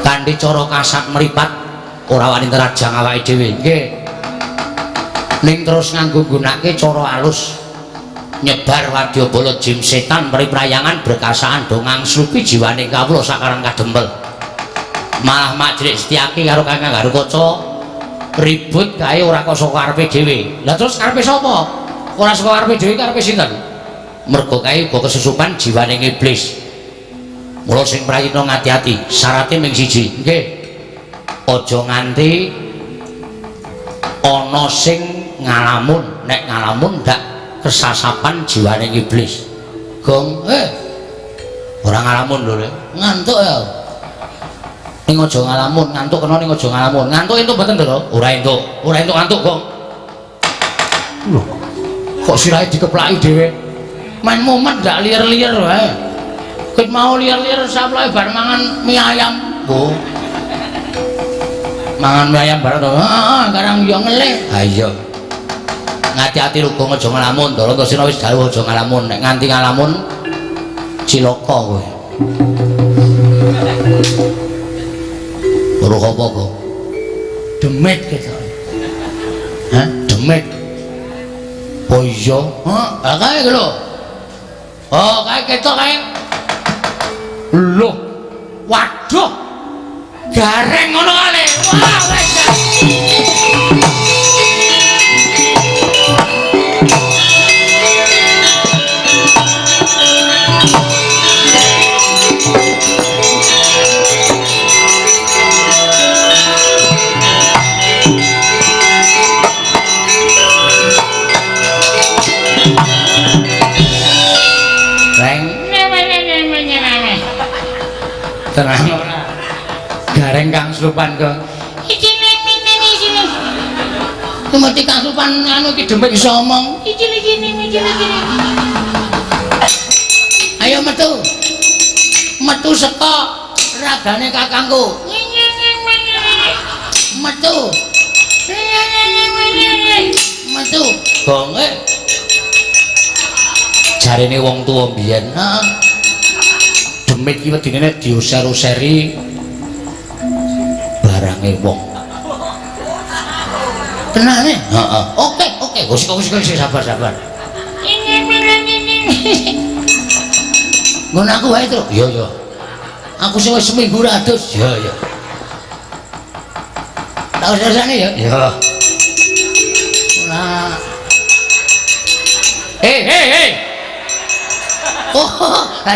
Kanthi cara kasat mripat ora wani nerajang awake dhewe nggih ning terus nganggo nggunakake cara alus nyebar wadyabala jim setan mriprayangan berkasaan do ngangslupi jiwane kawula sakarang kadempel malah Mak Cilik Setyaki karo Kakang Garukaca ribut kae ora kok saka karepe dhewe. Lah terus karepe sapa? Ora saka karepe dhewe karepe sinten? Mergo kae uga kesusupan jiwane iblis. Mula sing prayitna ngati-ati, syarate ming siji. Nggih. Aja nganti ana sing ngalamun, nek ngalamun ndak kesasapan jiwane iblis. Gong, ora ngalamun lho, Lek. Ngantuk ya. Ning aja ngalamun, ngantuk kena ning aja ngalamun. Ngantuk entuk mboten, Ndara? Ora entuk. Ora entuk ngantuk, Gong. Lho, kok sirahe dikeplaki dhewe? Main mumet ndak liar-liar wae. Ket mau liar-liar saploke bar mangan mie ayam. Oh. Mangan mie ayam bar to. Heeh, karang yo ngelih. Ha iya. Ngati-ati lho Gong, aja ngalamun. Ndara Antasena wis dawuh aja ngalamun. Nek nganti ngalamun cilaka kowe. Weruh apa, Gong? Demit ketok. Hah? Demit. Oh iya. Heeh, ha kae lho. Oh, kae ketok kae. Loh, waduh, gareng ngono kale. Wah, wis. Tenang ora. Gareng kang slupan ke. Iki nene sini. Mesti kang slupan anu iki demit iso omong. Iki iki iki iki. Ayo metu. Metu saka ragane kakangku. Metu. Metu. Gonge. Jarene wong tuwa mbiyen. Heeh. Demit ki wedine nek diuser-useri barange wong. Tenane? Heeh. Oke, oke. Wis wis sabar-sabar. Ngono aku wae, Truk. Iya, iya. Aku sing wis seminggu ra adus. Iya, iya. Tak usah-usahne ya. Iya. Ora. Hei, hei, hei. Oh,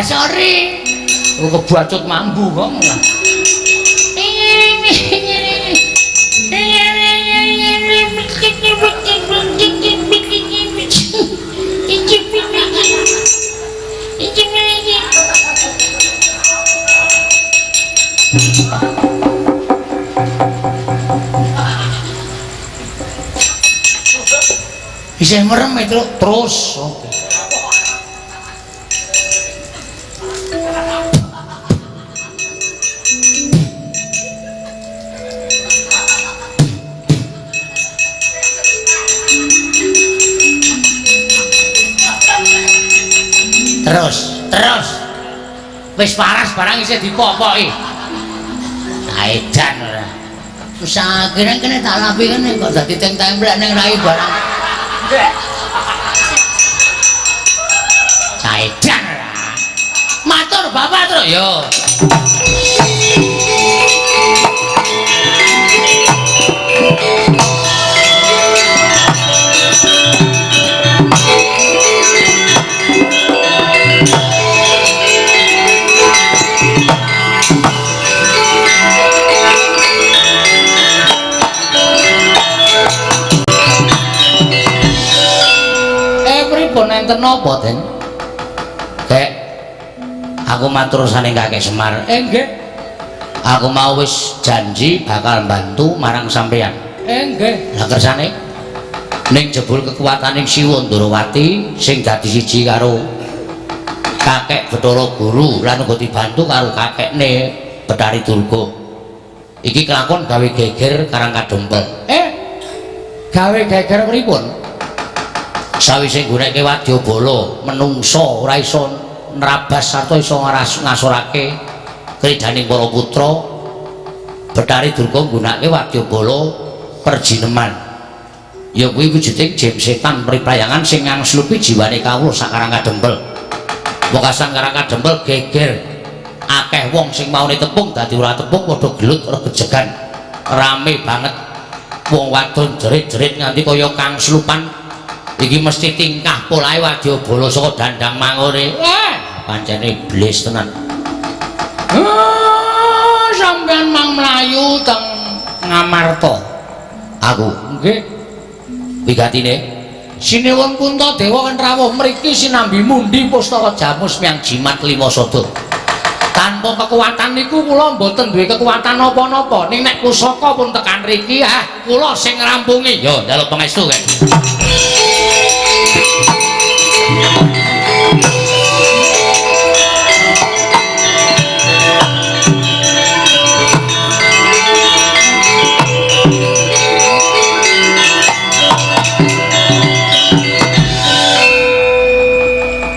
sorry. Oh, kebacut mambu kok. Isih merem itu terus. Oke. Terus, terus. Wis waras barang isih dipopoki. Saedan ora. Wis akhire kene tak lapi kene kok dadi teng-templek ning rai barang. Saedan ora. Matur Bapak terus yo. Enten napa, Den? Dek, aku matur saning Kakek Semar. Nggih. Aku mau wis janji bakal bantu marang sampeyan. Nggih. Lah kersane ning jebul kekuataning Siwa Ndorowati sing dadi siji karo Kakek Bathara Guru lan uga dibantu karo kakekne Bathari Durga. Iki kelakon gawe geger Karang Kadempel. Gawe geger pripun? Sawise nggunakake wadyabala menungsa ora iso nrabas sarta iso ngasorake kridaning para putra. Bathari Durga nggunakake wadyabala perjineman, ya kuwi wujuding jim setan priprayangan sing ngangslupi jiwane kawula sak Karang Kadempel. Wekasan Karang Kadempel geger, akeh wong sing maune tepung dadi ora tepung, padha gelut regejegan, rame banget, wong wadon jerit-jerit nganti kaya kangslupan. Iki mesti tingkah polahe wadyabala saka Dandang Mangure. Wah, pancene iblis tenan. Sampeyan mang mlayu teng Ngamarta. Aku nggih. Wigatine Sinuwun Puntadewa kan rawuh mriki sinambi mundi pustaka jamus miang jimat lima sada. Tanpa kekuatan niku kula mboten duwe kekuatan napa-napa. Ning nek pusaka pun tekan riki, ah kula sing ngrampungi. Yo njaluk pangestu kek.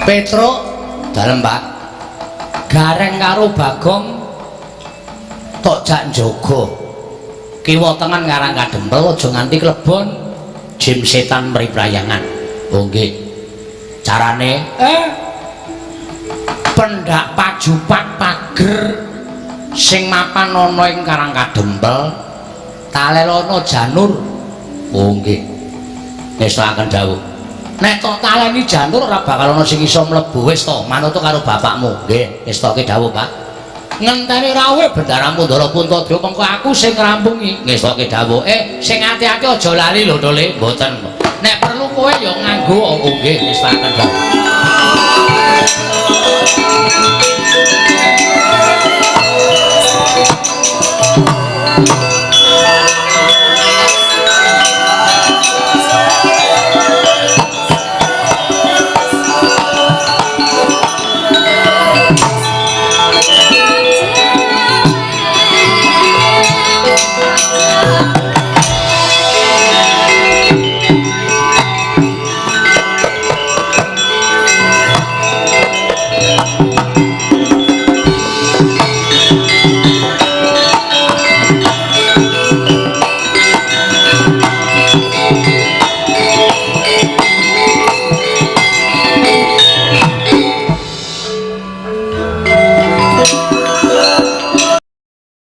Petruk dalem Pak. Gareng karo Bagong tok jak njaga. Kiwa tengen Karang Kadempel aja nganti klebon jim setan mriprayangan. Oh nggih. Carane pendak pajupak pager sing mapan ana ing Karang Kadempel talelono janur. Oh nggih. Ngestokaken dawuh. Nek tok taleni janur ora bakal ana sing iso mlebu. Wis to, manut karo bapakmu. Nggih, ngestoke dawuh, Pak. Ngenteni rawuh Bendara Mundara Puntadewa mengko aku sing ngrampungi. Ngestoke dawuh. Sing ati-ati aja lali lho, Tole. Mboten. Nek perlu kowe ya nganggo. Oh nggih, ngestokaken dawuh.